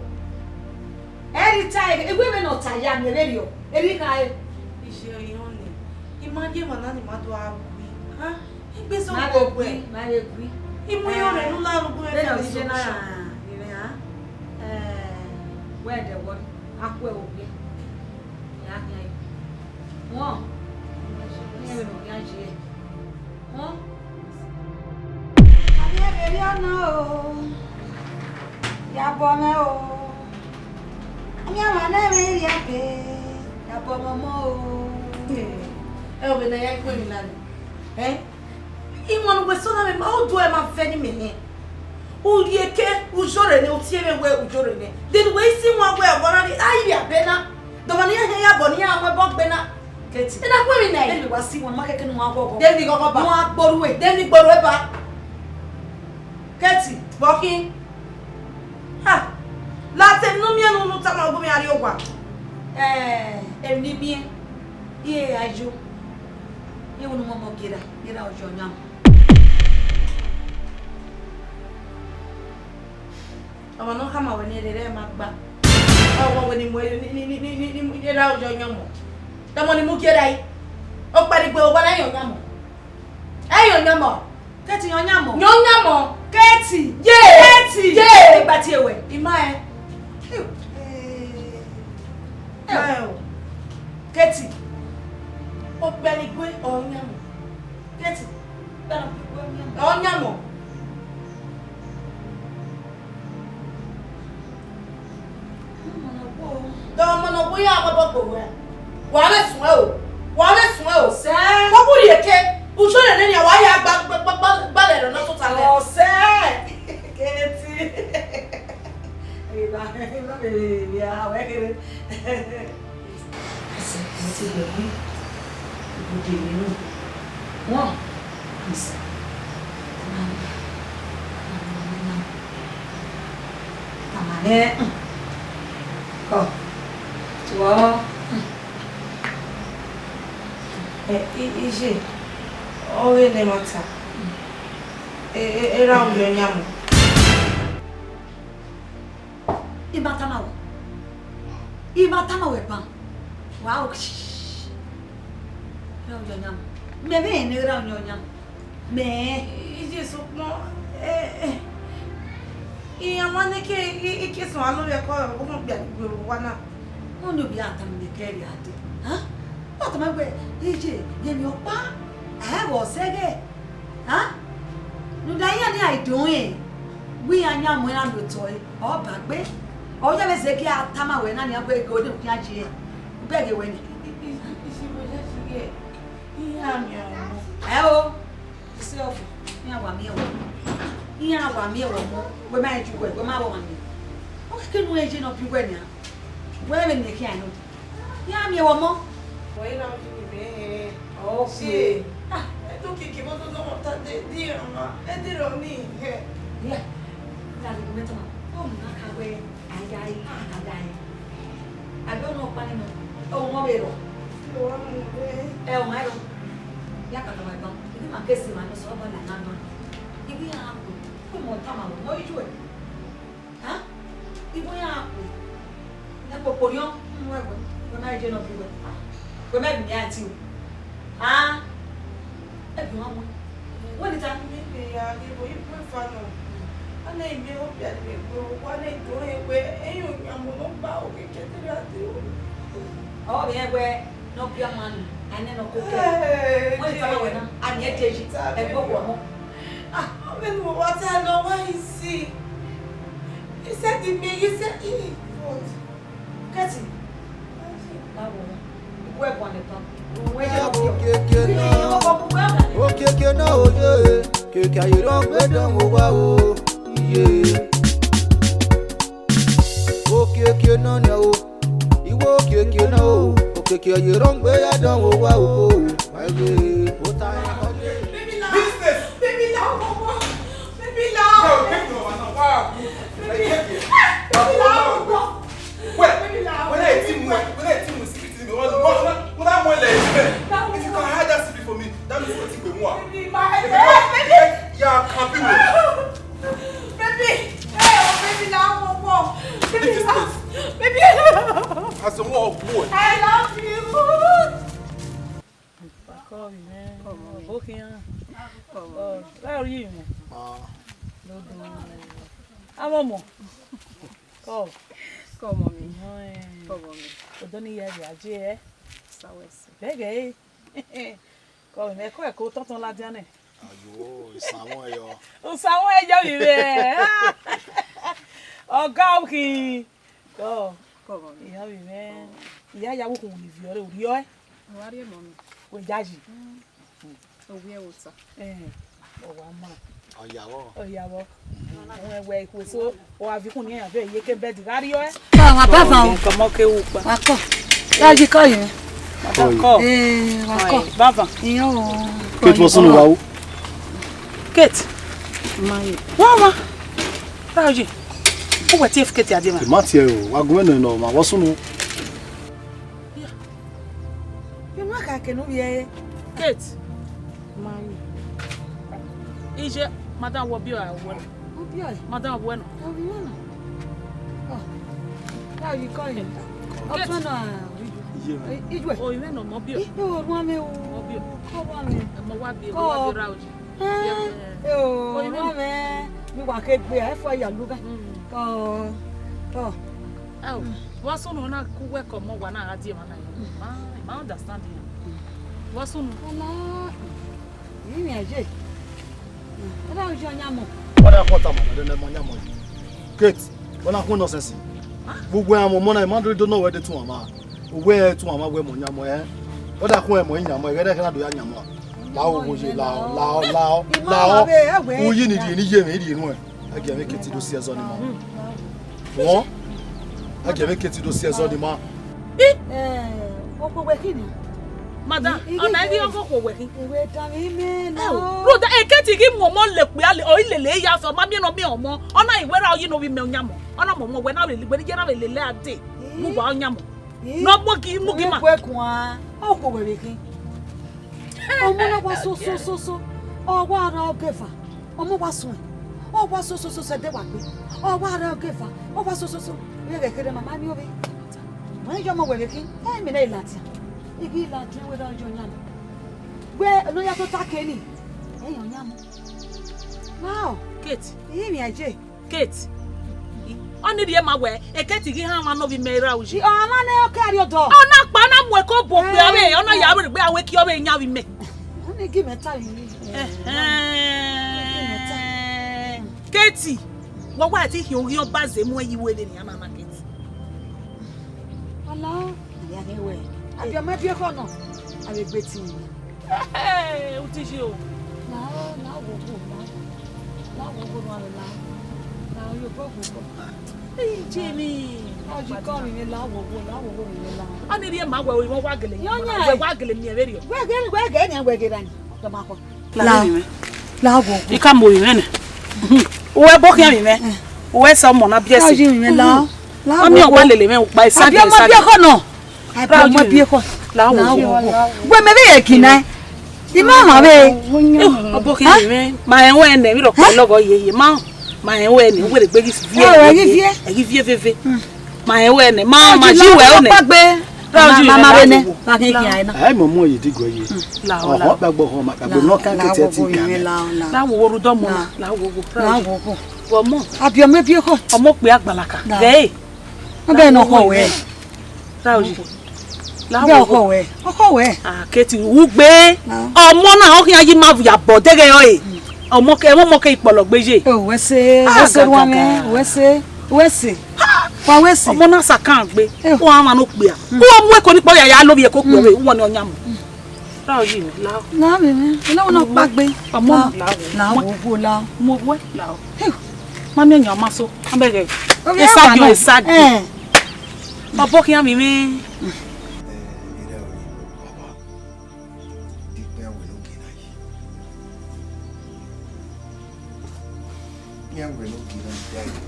Ẹ i rhie ta, I wẹ vbene ọ ta ya miẹn vberriọ, erha i khare. Iye ọre I họn nẹ, I ma ye emwa na ne I ma do a gui. Ha? Egbe sẹ ma vbe ọkpọkpọ gui, ẹre. Ma vbe gui. I mu iran rre ne u la ru gu mwẹ. Vbene ọ fẹẹ ghi ye na solution. Ra vbe mwẹ ra? Eh, wẹ dẹ wọ, a khuẹ vbe owiẹ. Ya khian yi. Wọn, iran vbene ọ khian yi ẹre. Wọn. Avbe ẹvbe rhia na o, ya bọ mwẹ o. Amianmwa ne ẹmwẹ rhia be, ya bọ mwẹ ọmọ o. Ẹ, ọ vbe ne a ya ikun emwi na ni? Ẹ? Iwan ne uwẹ sẹ ọna mwẹ, ma, oduẹ ma vẹ ne imẹ nẹ. U rhie eke, u yore nẹ, u tie mwẹ wẹ u yore nẹ. Then wẹ i si wan wẹ ọvọ na rhie, a i rhie abe na. Dọmọ ne iran hẹn ya bọ ne iran mu ẹbọ gbe na. Kẹti. Ena khuẹmwi nẹ. Eni wa si wan ma kẹkẹ ne wan ghọghọ. Deni ghọghọ ba. Wan gboruẹ. Deni gboruẹ ba. Kẹti. Vbọ khin? Ha! Ladian ne u miẹn ne unu tama ọghe mwẹ a rrie owa. Eh, emwi ne I biẹn, I re ayo. I re unu mọmọ gie ra, I ra oyo ọyan. Ọmwa ne ọ khama wẹ ne erere ma gba. Ọ wẹ wẹ ne I mu, ni, ni, ni, ni, ni, ni ra oyo ọyan mọ. Tama ne I mu gie ra yi. Okpẹrigbe owa na yan ọyan mọ. Ẹ yan ọyan mọ. Keti, yan ọyan mọ. Yan ọyan mọ. Keti. Ye. Keti. Ye. Igba tie wẹ. I ma rẹn. Ew. Ew. Ma rẹn o. Keti. Okpẹrigbe ọ yan mọ. Keti. Okpẹrigbe ọ yan mọ. Ọ yan mọ. Dọmọ ne ọ bu ya mọ bọgbo wẹ. Wa vbe suẹn o. Wa vbe suẹn o. Sẹ. Kọ bu rhie ke. Ujo rẹ nene wa ya gba, gba, gba, gba, gbalẹ rẹ nọ tota lẹ. Ọ sẹ. Keti. Eba, eba, eba, eba, wẹ kere. Ẹsẹ, mo ti gbẹ̀gbọ́n. Ìbùdó mi nù. Wọ́n. Ẹsẹ. Mama nẹ. Kọ. Tuọ. Ẹ, i, iye. Ọ ghe ne ẹmwata. E, e, erha u yọ yan mọ. I ma tama wẹ. I ma tama wẹ ban. Wa o. Erha u yọ yan mọ. Mẹ vbe ne erha u yọ yan mọ. Mẹ. Iye sokpan, eh, eh, iran ma neke, i, i ke suẹn alo vbe ẹko ọvbokhan okpia ni gbe vbe owa na. Ọni ovbi a tama mẹ kẹrriọ dee. Ha? Wa tama wẹ, iye, ye emwi ọkpa, a vbe ọ sẹghẹ. Ha? Rhunmwuda iran ni a i do rẹn, wẹ iran yan mu iran miotọ ẹre, ọ ba gbe. Ọ ya vbe zẹ gie a tama wẹ na nian wẹ ghe odẹ khian ye, u bẹghe wẹ ni. I, i, i, I si vbe ya si ghe, iran miẹn ọmọ. Ẹ o. Isi ọfọ, iran wa miẹn wẹ. Iran wa miẹn wẹ ọmọ, wẹ ma ju wẹ, wẹ ma vbe ọmwa miẹn. Ọ keke ne u rẹn ye ne ọ biẹ uwẹ nian. Wẹ vbe miẹn khian nọ. Iran miẹn wẹ ọmọ. Wẹ i ra uyi ni mẹ hẹn. Ọ si. Ah, e do kiki mo do nọ ta de, di ọmwa, e di rọ ni hẹn. Ya. Na de me tama. O mu na ka wẹ, a ya i, a ka da i. A do nọ pa ni nọ. O mo be rọ. Ẹ o ma rọ. Ya ka tama ẹban. Ibi ma kesi ma nọ sọ ba na na nọ. Ibi ya ku. Ku mo tama mo ju ẹ. Ha? Ibo ya ku? Ẹ kpokpo riọn, wẹ wẹ, wẹ ma je nọ bi wẹ. Wẹ ma bi mi ati o. Ha? Ẹ bi wan wẹ. Wẹ ni ta? Maybe ya ghi bo ibu efa nọ. Ana ime ho bia de gbe wa na do he wẹ eyo nya mo no ba o ke ke te ya de o. Ọ bi ẹ wẹ nọ bia ma nu, a nẹ nọ ko ke. Wẹ ni ta wẹ na, a ni ẹ je yi, ẹ gbo wọ mọ. Ah, ọ mẹ nu wa ta nọ wa isi. He said to me, he said, he, God. Kẹti. Báwo? Ìwé ẹ̀gbọ́n nìkan. Òun ẹ̀jẹ̀ ló fi hàn. Okeke na, okeke na oye, keke ayé ló ń gbé dánwò wá o, iye. Okeke na nẹ o, ìwé okeke na o, okeke ayé ló ń gbé dánwò wá o, wáyé, ó ta ẹ kọ́lé. Baby la, baby la, ọmọ, baby la. Wait, when I team, when I team with secret, me, what, what, what, what I want, like, if you can hide that secret for me, that means what you want. Baby, my head, baby. Yeah, I can be with. Baby, hey, oh, baby, now, whoa, whoa. Baby, baby. As a war boy. I love you. Come, man. Come, mommy. Okay, ah. Come, mommy. Oh, how are you, man? Ah. No, no. I'm on. Come. Come, mommy. Come, mommy. Odoni ya ya je, eh? Sawesi. Bẹgẹ, eh? Come, me ko ẹko tọntọn ladian nẹ. Ayo, isanwó ẹyọ. Isanwó ẹyọ mi vẹ. Ọga oki. Come. Come, mommy. Iya mi vẹ. Iya ya wo kun ni viọ re, uriọ ẹ. Wa rrie, mommy. Wẹ ya yi. Owiẹ wo ta. Eh, ọ wa ma. Ọyavọ. Ọyavọ. Wẹ wẹ ikhuo eso, ọ wa viọ ikun ni ya vẹ iye ke bed gha rrie ọe. Wa, wa baba o. Kọmọ ke wu pa. Wa kọ. Ya yi kọ yẹn. Madam, kọ. Eh, wa kọ. Baba. Iyan o. Kate, what's on the wow? Kate. Ma ye. Wa wa. Ra oye, uwẹ tie Kate a die ma? I ma tie o, wa gu mwẹ nọ nọ ma, vbọ sunu? Vbe ma kha ke ne u vbiẹ ẹre? Kate. Ma yi. Iye, madam, wọ biẹ ọre wẹ nọ? Ọ biẹ ọre. Madam, wẹ nọ? Ọ biẹ nọ. Ọ. Ra oye kọ yi. Ọ Kate. Tọn nọ a. Iye. Iye. O, imẹ nọ, mọ biẹ. Iye, o, ru amẹ o. Mọ biẹ. Kọ ru amẹ. Mọ wa biẹ, mọ wa biẹ ra oye. Eh, eh, o, Oyin mwẹ. Ọmọ mwẹ, mi wa ke gbe, a i fua ya lu gha. Mm. Ọ, ọ. Ẹ o, vbọ sunu na ku wẹ ke ọmọ wa na gha die emwa na. Ma, ma understand you. Vbọ sunu. Ọna, I mwẹ ye. Ẹ na jọ yan mọ. Ọ da khuọta ma, ma de ne mọ yan mọ. Kate, ọ na khuẹn nonsense. Huh? Vbe uwẹ a mu ọmọ na, I ma do do nọ wẹ de tu mwa ma. Uwẹ tu mwa ma wẹ mọ yan mọ ẹ. Ọ da khuẹn mọ yan mọ, ẹghẹ ne ẹghẹ na do ya yan mọ. Lao wo ye, lao, lao, lao, lao. Uyi ni rhie ni ye mwẹ, i rhie nuẹn. A gie mwẹ Kate do si ẹzọ ni ma. Wọn? A gie mwẹ Kate do si ẹzọ ni ma. Eh, okhuo wẹ khin ni? Madam, I, I, ọna I, I, ọkọ okhuo wẹ khin. Iwẹ da mwẹ imẹ na. Ẹ o, rhunmwuda, e Kate ghi mu ọmọ le okpia le, ọ i lele ya sẹ, ọ ma miẹn ne ọ miẹn ọmọ. Ọ na i wẹ ra oyi ne ovbi mẹ yan mọ. Ọ na mu ọmọ wẹ na vbe, wẹ ni ye na vbe lele a dee. Mu wa ọ yan mọ. Ih? Ne ọ mugi, mugi ma. Ẹ guan, ọ khuo wẹ vbe khin. Ọmọ na wa so, so, so, so. Ọ wa rre ọgeva. Ọmọ wa suẹn. Ọ wa so, so, so, so, ẹdẹ wa gbe. Ọ wa rre ọgeva. Ọ wa so, so, so. Vbe ẹghẹ kherhe ma ma miẹn ovbi. Wẹ yọ ọmọ wẹ vbe khin. Ẹ, mẹ ne I ladian. I ghi ladian wẹ ra oyi yan mọ. Wẹ ne ọ ya tota ke ni. Ẹ yan yan mọ. Wow. Kate. I mwẹ ye. Kate, ọ ni rhie ma wẹ, e Kate ghi hama ne ovbi mẹ ra oyi. Ọ ma ne ọ ke rrie odọ. Ọ na kpa na mu ẹko bu okpia ọvbehe, ọ na ya vbe gbe a wẹ ke ọvbehe yan vbe imẹ. Ọ ni gi mẹ ta yi. Ẹhẹn. Kate, wẹ wa ti hin oghian ọba zẹ mu ẹyi wẹ vbe nian na Kate. Ọla, a ya ghe wẹ. A biẹ ọmọ biẹ ekhọe nọ, a vbe gbe tin. Hey, u ti ye o. La, la wo wo, la. La wo wo, la, la. La yo bo wo wo. Hey, Jamie. Ọjikọ mi, la wo wo, la wo wo mi, la. A ni rhie ma wẹ, wẹ wa gele. Yo, nya. Wẹ wa gele miẹn vberriọ. Wẹ gele, wẹ gele ni, wẹ gele ni. Tọ ma kọ. La. La wo wo. I ka mu ovbi mwẹ nẹ. Uwẹ bọ khian mi mwẹ. Uwẹ sẹ ọmọ na biẹ sẹ. Ọji mi mwẹ la. La wo wo. Ọmọ wa lele mwẹ ukpa, esa gẹ, esa gẹ. Abi ọmọ biẹ ekhọe nọ. Abi ọmọ biẹ ekhọe. La wo wo. Wẹ mẹ vbe ye gina. I ma ma vbe. Ọ bọ khian mi mwẹ. Ma rẹn wẹ nẹ, mi rọ kpẹ lọghọ ye ye. Ma, ma rẹn wẹ nẹ, wẹ gbe ghi viẹ. Ẹ, wẹ ghi viẹ. Ẹ ghi viẹ veve. Ma rẹn wẹ nẹ, ma, ma ji wẹ o nẹ. Ra oyi ma, ma, ma vbe nẹ, ma khin khin ae na. Ai, mọmọ ye digue ye. La o, la. Ọhọ gbagbo ọhọ ma gbagbo nọ kan kete ti ga. La wo wo rudọ mọ na, la wo wo. La wo wo. Wọ mọ. Abi ọmọ biẹ ekhọe. Ọmọ kpia gbalaka. Ghe. Ọ bẹ nọ ọkọ wẹ. Ra oyi. La wo wo. Ọkọ wẹ. Ọkọ wẹ. Ah, Kate, u gbe. Ọmọ na, ọ khian yi ma ya bọ dẹghẹ ọre. Ọmọ ke, ọmọ ke ikpọlọ gbe ye. O, wẹ se, wẹ se ruwa mẹ, wẹ se, wẹ se. Wa wẹ se. Ọmọ na sa kan gbe. Eh. Wa ma no kpia. Mm. Wa mu ẹko ni kpọ ya ya lo vbe ẹko kpọ vbe, wa ni ọyan mu. Ra oyi la. La mi mi. Ina wona kpagbe. Ọmọ la wo. La wo wo la. Mo wẹ la. Hey. Ma mi yan ma so. Abẹgẹ. Esa gbe, esa gbe. Eh. Ọbọ khian mi mi. Iran wẹ ne ogie na dia ẹre.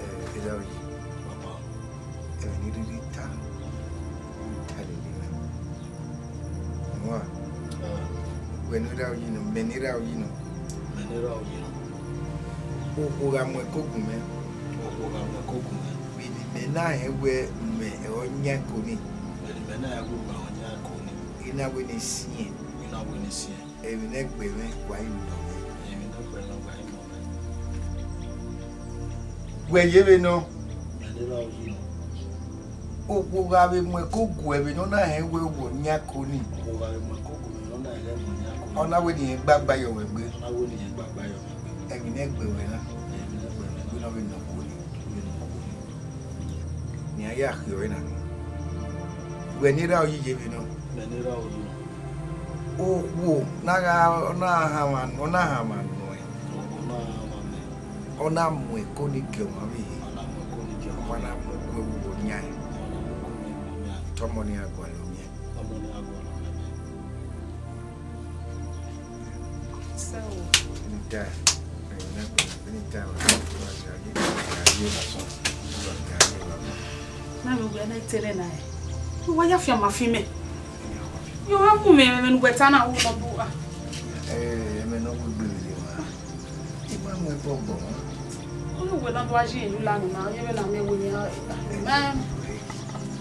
Eh, erha oyi, papa, ẹmwẹ ne I rhirhi ta, I ta lele mwẹ. Wan, wẹ ne erha oyi nọ, mẹ ne erha oyi nọ. Mẹ ne erha oyi nọ. Okhuo gha mu ẹko gun mwẹ. Okhuo gha mu ẹko gun mwẹ. Vbene imẹ na rẹn wẹ mẹ ọre ọ yan ẹko nii. Vbene imẹ na rẹn wẹ mẹ ọre ọ yan ẹko nii. I na wẹ ne I siẹn. I na wẹ ne I siẹn. Emwi ne ẹgbẹe mwẹ wa i nọ mwẹ. Emwi ne ẹgbẹe mwẹ wa i nọ mwẹ. Wẹ ye vbe nọ? Mẹ ne erha oyi nọ. Okhuo gha vbe mu ẹko gu ẹmwẹ ne ọ na rẹn wẹ wẹ ọ yan ẹko nii. Okhuo gha vbe mu ẹko gu ẹmwẹ ne ọ na rẹn wẹ ọ yan ẹko nii. Ọ na wẹ ne irẹn gbagba yọ wẹ egbe. Ọ na wẹ ne irẹn gbagba yọ wẹ egbe. Emwi ne ẹgbẹe mwẹ na. Emwi ne ẹgbẹe mwẹ. Wẹ ne ọ vbe nọ ẹko nii. Wẹ ne ọ vbe nọ ẹko nii. Ne iran ya khiọ ẹre na. Wẹ ne erha oyi ye vbe nọ? Mẹ ne erha oyi nọ. Okhuo na gha, ọ na hanmwa, ọ na hanmwa nuẹn. Ọ na hanmwa mẹ. Ọ na mu ẹko ni gie ọmwa vbe ihe. Ọ na mu ẹko ni gie ọmwa. Ọmwa na mu ẹko ẹvbo yan ẹn. Ọmwa na mu ẹko ni gie ọmwa. Te ọmọ ni gha gualọ miẹn. Ọmọ ni gha gualọ miẹn. Anytime, anytime, anytime, na me wẹ na tere na ẹ. Wa ya fian ma fi mẹ. Yo, a mu mẹ, mẹ ne uwẹ ta na, wo nọ bu a. Eh, mẹ nọ bu gbe vbe ma. I ma mu ẹbọ gbọ. Unu wẹ na do a yi elu lanu na, ye vbe na mẹ wẹ ni a. Mẹ,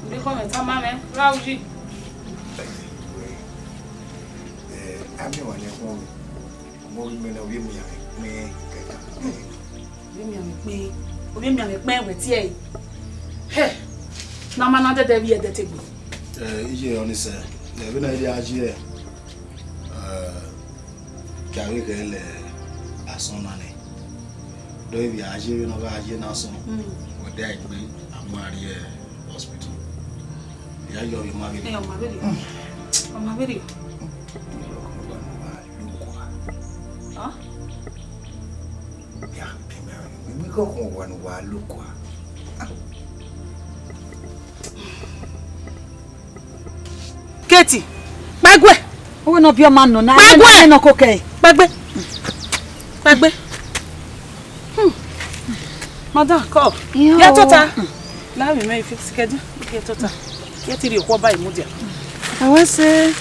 mẹ kọ mẹ ta ma mẹ, ra uyi. Eh, a mi wa ne kọ. Mo ri mẹ na, ovbi emianmwẹ kpẹn kẹkan. Ovbi emianmwẹ kpẹn, ovbi emianmwẹ kpẹn wẹ tie ẹre. Hẹ, ne a ma na dẹdẹ vbiẹ ẹdẹ te gbe. Eh, iye ọnii sẹ, eh, vbene a ye, eh, ka vbe ghẹ lẹ asọn na nẹ. Do ivbi a ye vbene ọ gha ye na asọn, wẹ de a gbe a ma rrie hospital. Ya yọ vbe ma vbe. Eh, ọ ma vberriọ. Ọ ma vberriọ. Huh? Ya, mi kọkọ wa ne uwa lo kua. Katie, kpaegbe. Owe ne ọ biẹ ọma nọ na, kpaegbe. Ẹ nọ koko ẹre. Kpaegbe. Kpaegbe. Hmm. Madam, come. Iran o. Ye tota. La vbe mẹ ifi sikẹdi. Ye tota. Ye ti rhie okhuo ba imudia. Awa se.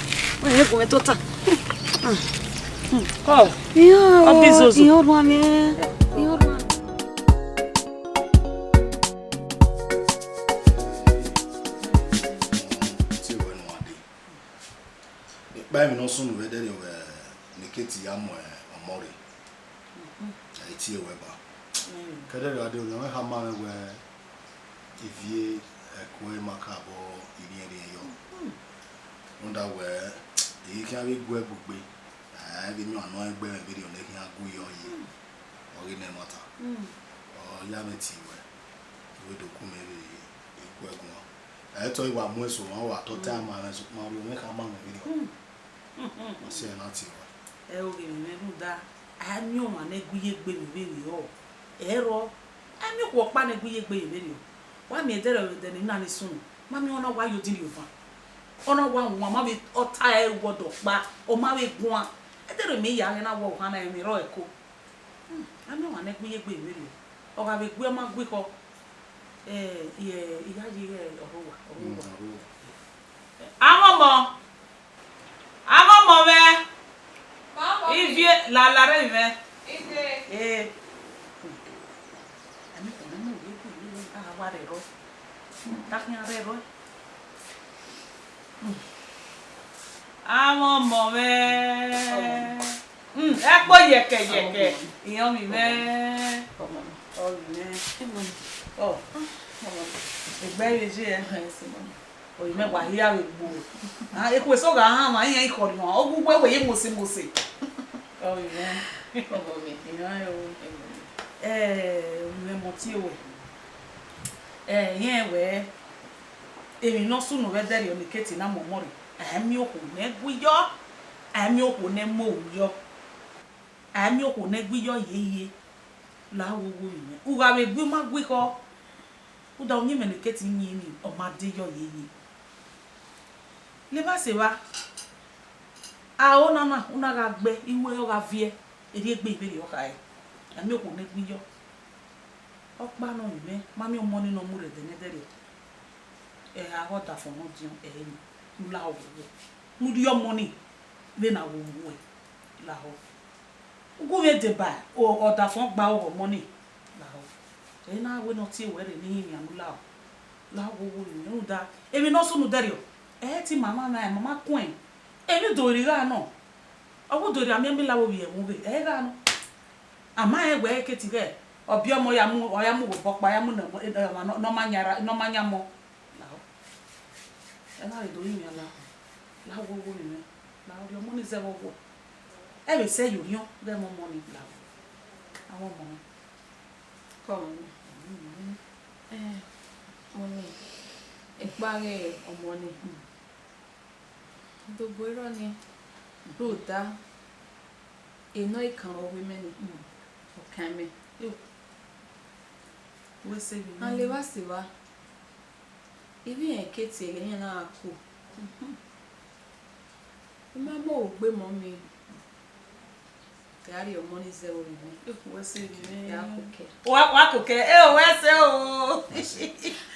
Wẹ ye gu mẹ tota. Hmm. Come. Iran o. Ọ bi zozo. Iran orhuan mwẹ. Iran orhuan mwẹ. Te wẹ ne uwa dee. Ekpa emwi ne ọ sunu vbe ẹdẹrriọ vbe ne Katie ya mu ọmọ rre. Ẹ i tie wẹ ba. Ke ẹdẹrriọ gha dee, ọmwa khama mwẹ wẹ ivie ẹko ẹre ma ka vbọ irhiẹnrhiẹn yọ. Rhunmwuda wẹ, I ghi khian vbe gu ẹe bu gbe, ẹ i vbe miẹn ọmwa ne ọ rẹn gbe mwẹ vberriọ ne I khian gu yọ ye. Ọ ghi nẹ ẹmwata. Ọ ya mwẹ tie wẹ, I vbe do gu mẹ vbe gu ẹe guan. Ẹ i tọ, I wa mu eso mwa, wa tọta ma mwẹ, sokpan orhiọn mwẹ khama mwẹ vberriọ. Ọ si ẹre na tie wẹ. Ẹ, oghe mwẹ rhunmwuda, a miẹn ọmwa ne gu ye egbe mwẹ vberriọ. Ẹrọ, a miẹn okhuo ọkpa ne gu ye egbe mwẹ vberriọ. Wa miẹn ẹdẹrriọ vbe ẹdẹ ne I na ni sunu, ma miẹn ọna wa ye odinrhiọvan. Ọna wa wan, ma vbe ọta ẹre wọ dọ ọkpa, ọ ma vbe guan. Ẹdẹrriọ mẹ ya ghẹ na wọ ohan na, ẹmwẹ rrọọ ẹko. Hmm, a miẹn ọmwa ne gu ye egbe mwẹ vberriọ. Ọ gha vbe gu, ọ ma gu ekhọe. Eh, I, I ya yi, eh, ọrhuwa, ọrhuwa. Avbe ọmọ, avbe ọmọ mwẹ, ivie lala rre mwẹ. Eh. Ẹmwẹ kọmọ ne ọ ye gu ye, a wa rre ẹrọ. Ta khian rre ẹrọ. Avbe ọmọ mwẹ. Hmm, ẹkpo yẹkẹyẹkẹ, iran mi mwẹ. Ọ, egbe vbe ye ẹ. Oyi mwẹ wa hia vbe gbo. Ah, eku eso gha han ma, iran i khọrhiọn, ọ gu wẹ wẹ ye mose mose. Oyi mwẹ. Iran o. Eh, oyi mwẹ mọ tie wẹ. Eh, iran wẹ, emwi ne ọ sunu vbe ẹdẹrriọ ne Katie na mu ọmọ rre, a i miẹn okhuo ne gu yọ, a i miẹn okhuo ne mu ohu yọ. A i miẹn okhuo ne gu yọ yeye. La wo wo mwẹ. U gha vbe gu, ma gu ekhọe. Rhunmwuda uyinmwẹ ne Katie yin ni, ọ ma de yọ yeye. Levba sẹ evba. Aro na na, u na gha gbe, iwẹ ọ gha viẹ, erriegbe vberriọ ọ khae. A i miẹn okhuo ne gu yọ. Ọkpa nọ mwẹ, ma miẹn ọmọ ni ne ọ mu rre ẹdẹ ne ẹdẹrriọ. Ẹ, a gha ọdafọn ne ọ diọn, ẹ i re emwi ne u lahọ vbe uwẹ. Ne u rhie ọmọ ni vbene a vbe mu uwẹ lahọ. U gu mwẹ deba, ọ, ọdafọn gba ọghọ ọmọ ni lahọ. Ẹ i na wẹ ne ọ tie wẹ rre ne I rinmwian ne u lahọ. Lahọ vbe uwẹ, rhunmwuda emwi ne ọ sunu ẹdẹrriọ, ẹ i te ima mwa na, ima ma kuẹn. Emwi do rri gha nọ. Ọ wu do rri, a miẹn mi lahọ vbe ẹmwẹ ughe, ẹ i gha nọ. A ma rẹn wẹ Katie ghẹ, ọ biẹ ọmọ ya mu, ọ ya mu vbe obọ ọkpa, ya mu ne ọmọ, ne ọmọ, ne ọ ma yan ra, ne ọ ma yan ọmọ. Lahọ. Ẹ na vbe do rinmwian lahọ. Lahọ vbe uwẹ mwẹ. Lahọ, rhie ọmọ ni zẹ vbe ọghuọ. Ẹ vbe sẹ ye orhiọn ghẹ mwẹ ọmọ ni lahọ. Avbe ọmọ mwẹ. Kọ ọmọ mwẹ. Eh, ọmọ ni. Ekpa ghe ọmọ ni. Dobo erọ ni, rhunmwuda, enọ ikan ọghe mẹ ni, ọ kan mẹ. Yo. Wẹ sẹ vbe a levba sẹ evba, ivbi iran Katie ẹghẹ iran na gha ku. Mhm. I ma mu ogbe mọ mi. Ya rhie ọmọ ni zẹ vbe ovbi mwẹ. Wẹ sẹ vbe mwẹ. Ya koko. Wa, wa koko. E o, wẹ sẹ o.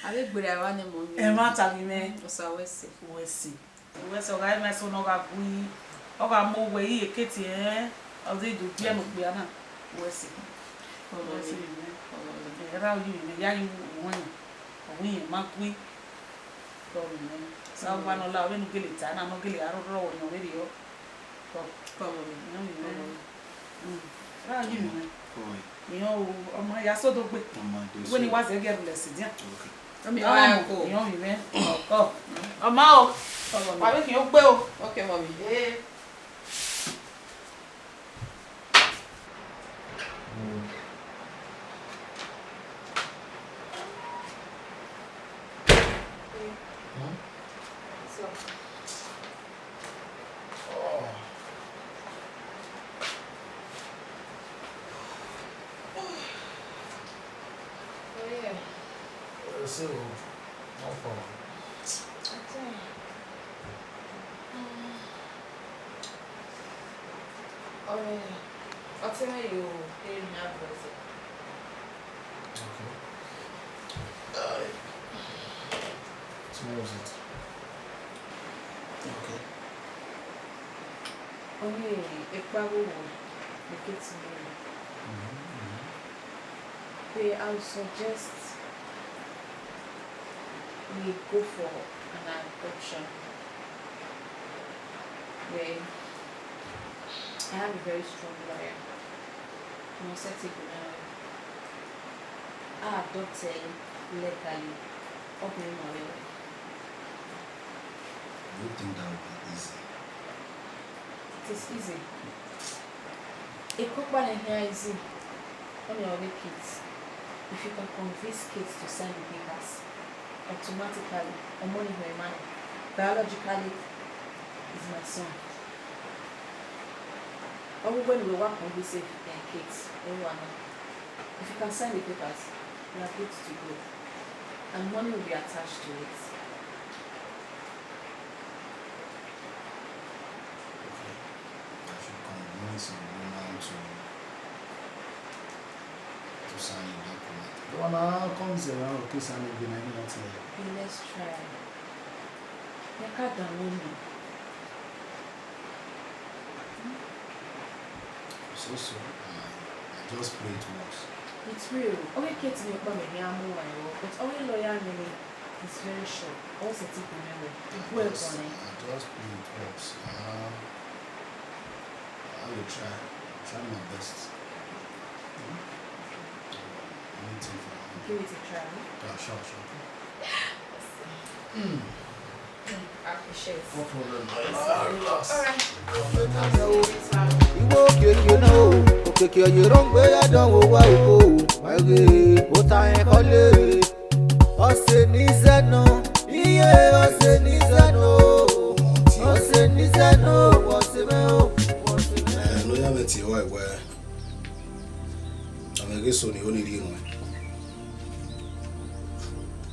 A vbe gberra evba nẹ, mummy. Ẹmwata vbe mwẹ. Osa wẹ sẹ. Wẹ sẹ. Wẹ sẹ, ọ gha mwẹ eso ne ọ gha gui, ọ gha mu owẹ ye Kate, ẹn, ọ zẹ do biẹ ne okpia na. Wẹ sẹ. Wẹ sẹ vbe mwẹ. Ẹ, ra yi vbe mwẹ, ya yi uwẹ, ọ wẹ irẹn ma gui. Kọ vbe mwẹ. Sa owa ne ọ la, vbene u gele ta na, ne ọ gele gha rrọọ ọyọn vberriọ. Kọ, kọ vbe mwẹ. Irẹn vbe mwẹ. Mm. Ra yi vbe mwẹ. Irẹn o, ọmọ ya sẹ odogbe. Wẹ ne I wa zẹ ghe ẹrulẹ sẹ dia. Ọmọ, irẹn vbe mwẹ. Ọmọ o. Wa vbe khian ogbe o. Okay, mommy. Eh. Oh, yeah. Ẹ sẹ o, no problem. Okay. Mm. Oh, yeah. Ọtẹn mwẹ yo, eh, my brother. Okay. Uh, so what was it? Okay. Ọni ekpa vbe owa ne Kate rre. Mm-hmm, mm-hmm. Then I would suggest we go for an adoption. Then I have a very strong lawyer. Mo set it now. A adopt ẹ legally. Ọ khin ma vbe. Do you think that would be easy? It is easy. Ekọkpa ne hia easy. Ọni ọ vbe Kate. If you can convince Kate to sign the papers, automatically, ọmọ ni họn emwa nẹ, biologically, is my son. Ọ vbe wẹ ne uwẹ wa convince, eh, Kate, ẹ wa nọ. If you can sign the papers, we are good to go. And money will be attached to it. Okay. I should convince the woman to, to sign the document. The one I come say, "Ah, okay, sign it, then I know what to." Okay, let's try. Ẹ ka danmwẹ ọnii. So, so, I, I just pray it works. It's real. Ọ ghi Kate ne ọkpa mwẹ hia mu wa ẹre, but ọ ghi lawyer nene, it's very sure. Ọ sẹtin kpe mwẹ wẹ, I just, I just pray it works. Uh, I will try, try my best. Hmm? Anything for now. Give it a try, huh? Yeah, sure, sure. Mm. Appreciate. No problem. Relax. All right. Ìwọ òkèkè náà o, òkèkè ọ̀yẹ́ ló ń gbé yàdán wo wá òkò o. Wáyé, ó ta yẹn kọ́lé. Ọ̀sẹ̀ ní zẹ́nà, iye ọ̀sẹ̀ ní zẹ́nà o. Ọ̀sẹ̀ ní zẹ́nà o, ọ̀sẹ̀ mẹ́ o, ọ̀sẹ̀ mẹ́. Ẹ, ló yá bẹ tí ó wà ìwẹ́. Amẹ ghe so ni oni rhie ruẹn.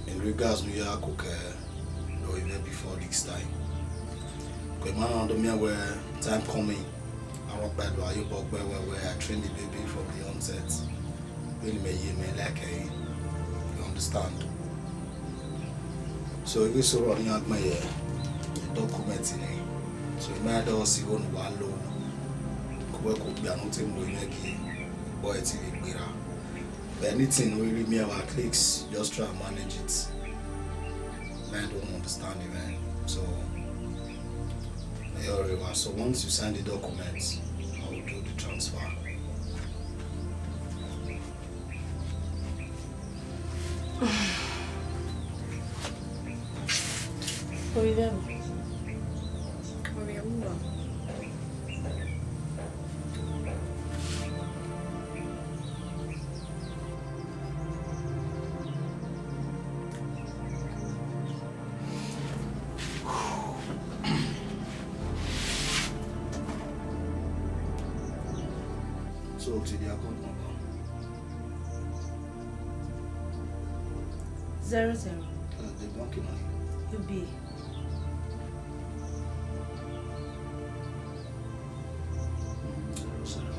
In regards ne u ya koko ẹre before this time. Kọ ima na do miẹn wẹ time coming, arọkpa do a ye obọ gbe wẹ, wẹ I train the baby from the onset. Vbene mẹ ye mẹ like ẹre, you understand? So, ivbi eso rrọọ ne iran gbẹn ye document ni. So, I ma do si igho ne uwa lo, ku wẹ ke okpia ne u te mu mwẹ gie, but it will be ra. But anything we really me at least, just try and manage it. Man don't understand it, man. So, yeah, so once you sign the documents, I will do the transfer. Orí rẹ̀ mọ̀. Orí ẹ̀ mú lọ. So, to the account number. Zero zero. Uh, the banking line. U B A. Zero zero.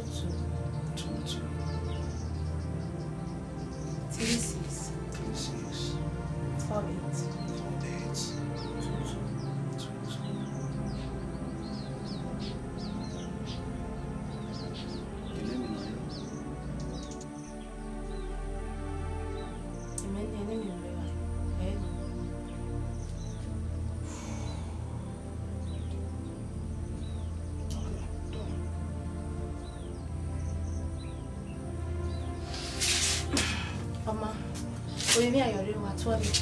Two two. Three six. Three six. Four eight. Four eight. Two two. Two two. Your name is Nayo. Amen. Your name is Nayo. Eh? Okay, done. Ọma, ovbi mwẹ a ya rre, wa tuẹ ọnii.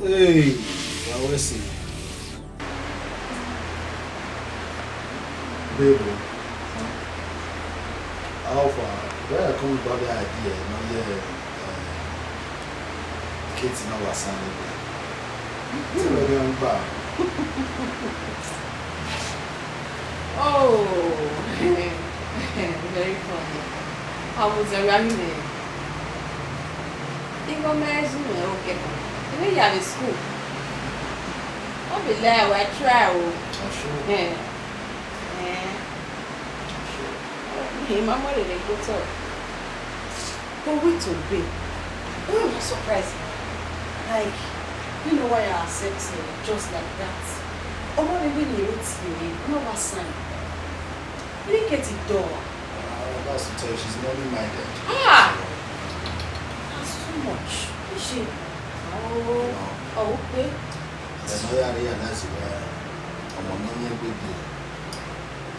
Hey, wa wẹ sẹ. Babe, how far? Where I come about the idea, not yet. Kate na wa san nẹgbẹ. Te wẹ gha gba. Oh, very funny. I was around there. Igho mẹ zẹ mwẹ okẹ. Ẹ vbe ya vbe school. Ọ be like wa try o. Ọshu. Eh. Eh. Ọshu. He ma mu rere gbe otọ. But wait o, babe. Why you wan surprise me? Like, you know why I accept you just like that? Ọmọ rẹ vbe ne ẹ tie ẹre, ọ na wa sign. Ẹ i re Kate dọ. Ah, that's to tell you, she's money minded. Ah! That's too much. Is she? Oh, oh, okay. Then I realize where ọmọ ne ọ miẹn egbe die.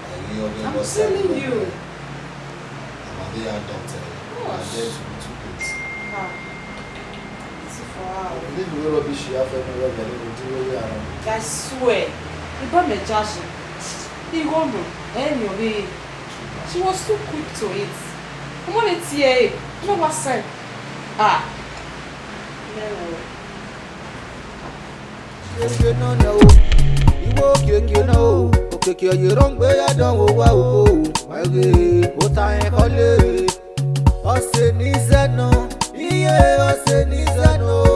I really always I'm telling you. Ọmọ dey adopt, eh, and then to be too late. Ah. Beautiful. Wow. Leave the rubbish you have for me, where you go do where you are. I swear, ibọ mẹ jashi. Igho nọ, ẹ ni ọ vbe. She was too quick to it. Ọmọ ne tie ẹre, ọ na wa sign. Ah. Mẹ o. Okiekie nọ nọ o, iwe okiekie nọ o, okiekie ọye rhọngbe ya dọnwẹ owa o, wa ghe ota rẹn khọle. Ọse ne I zẹ nọ, iye ọse ne I zẹ nọ o,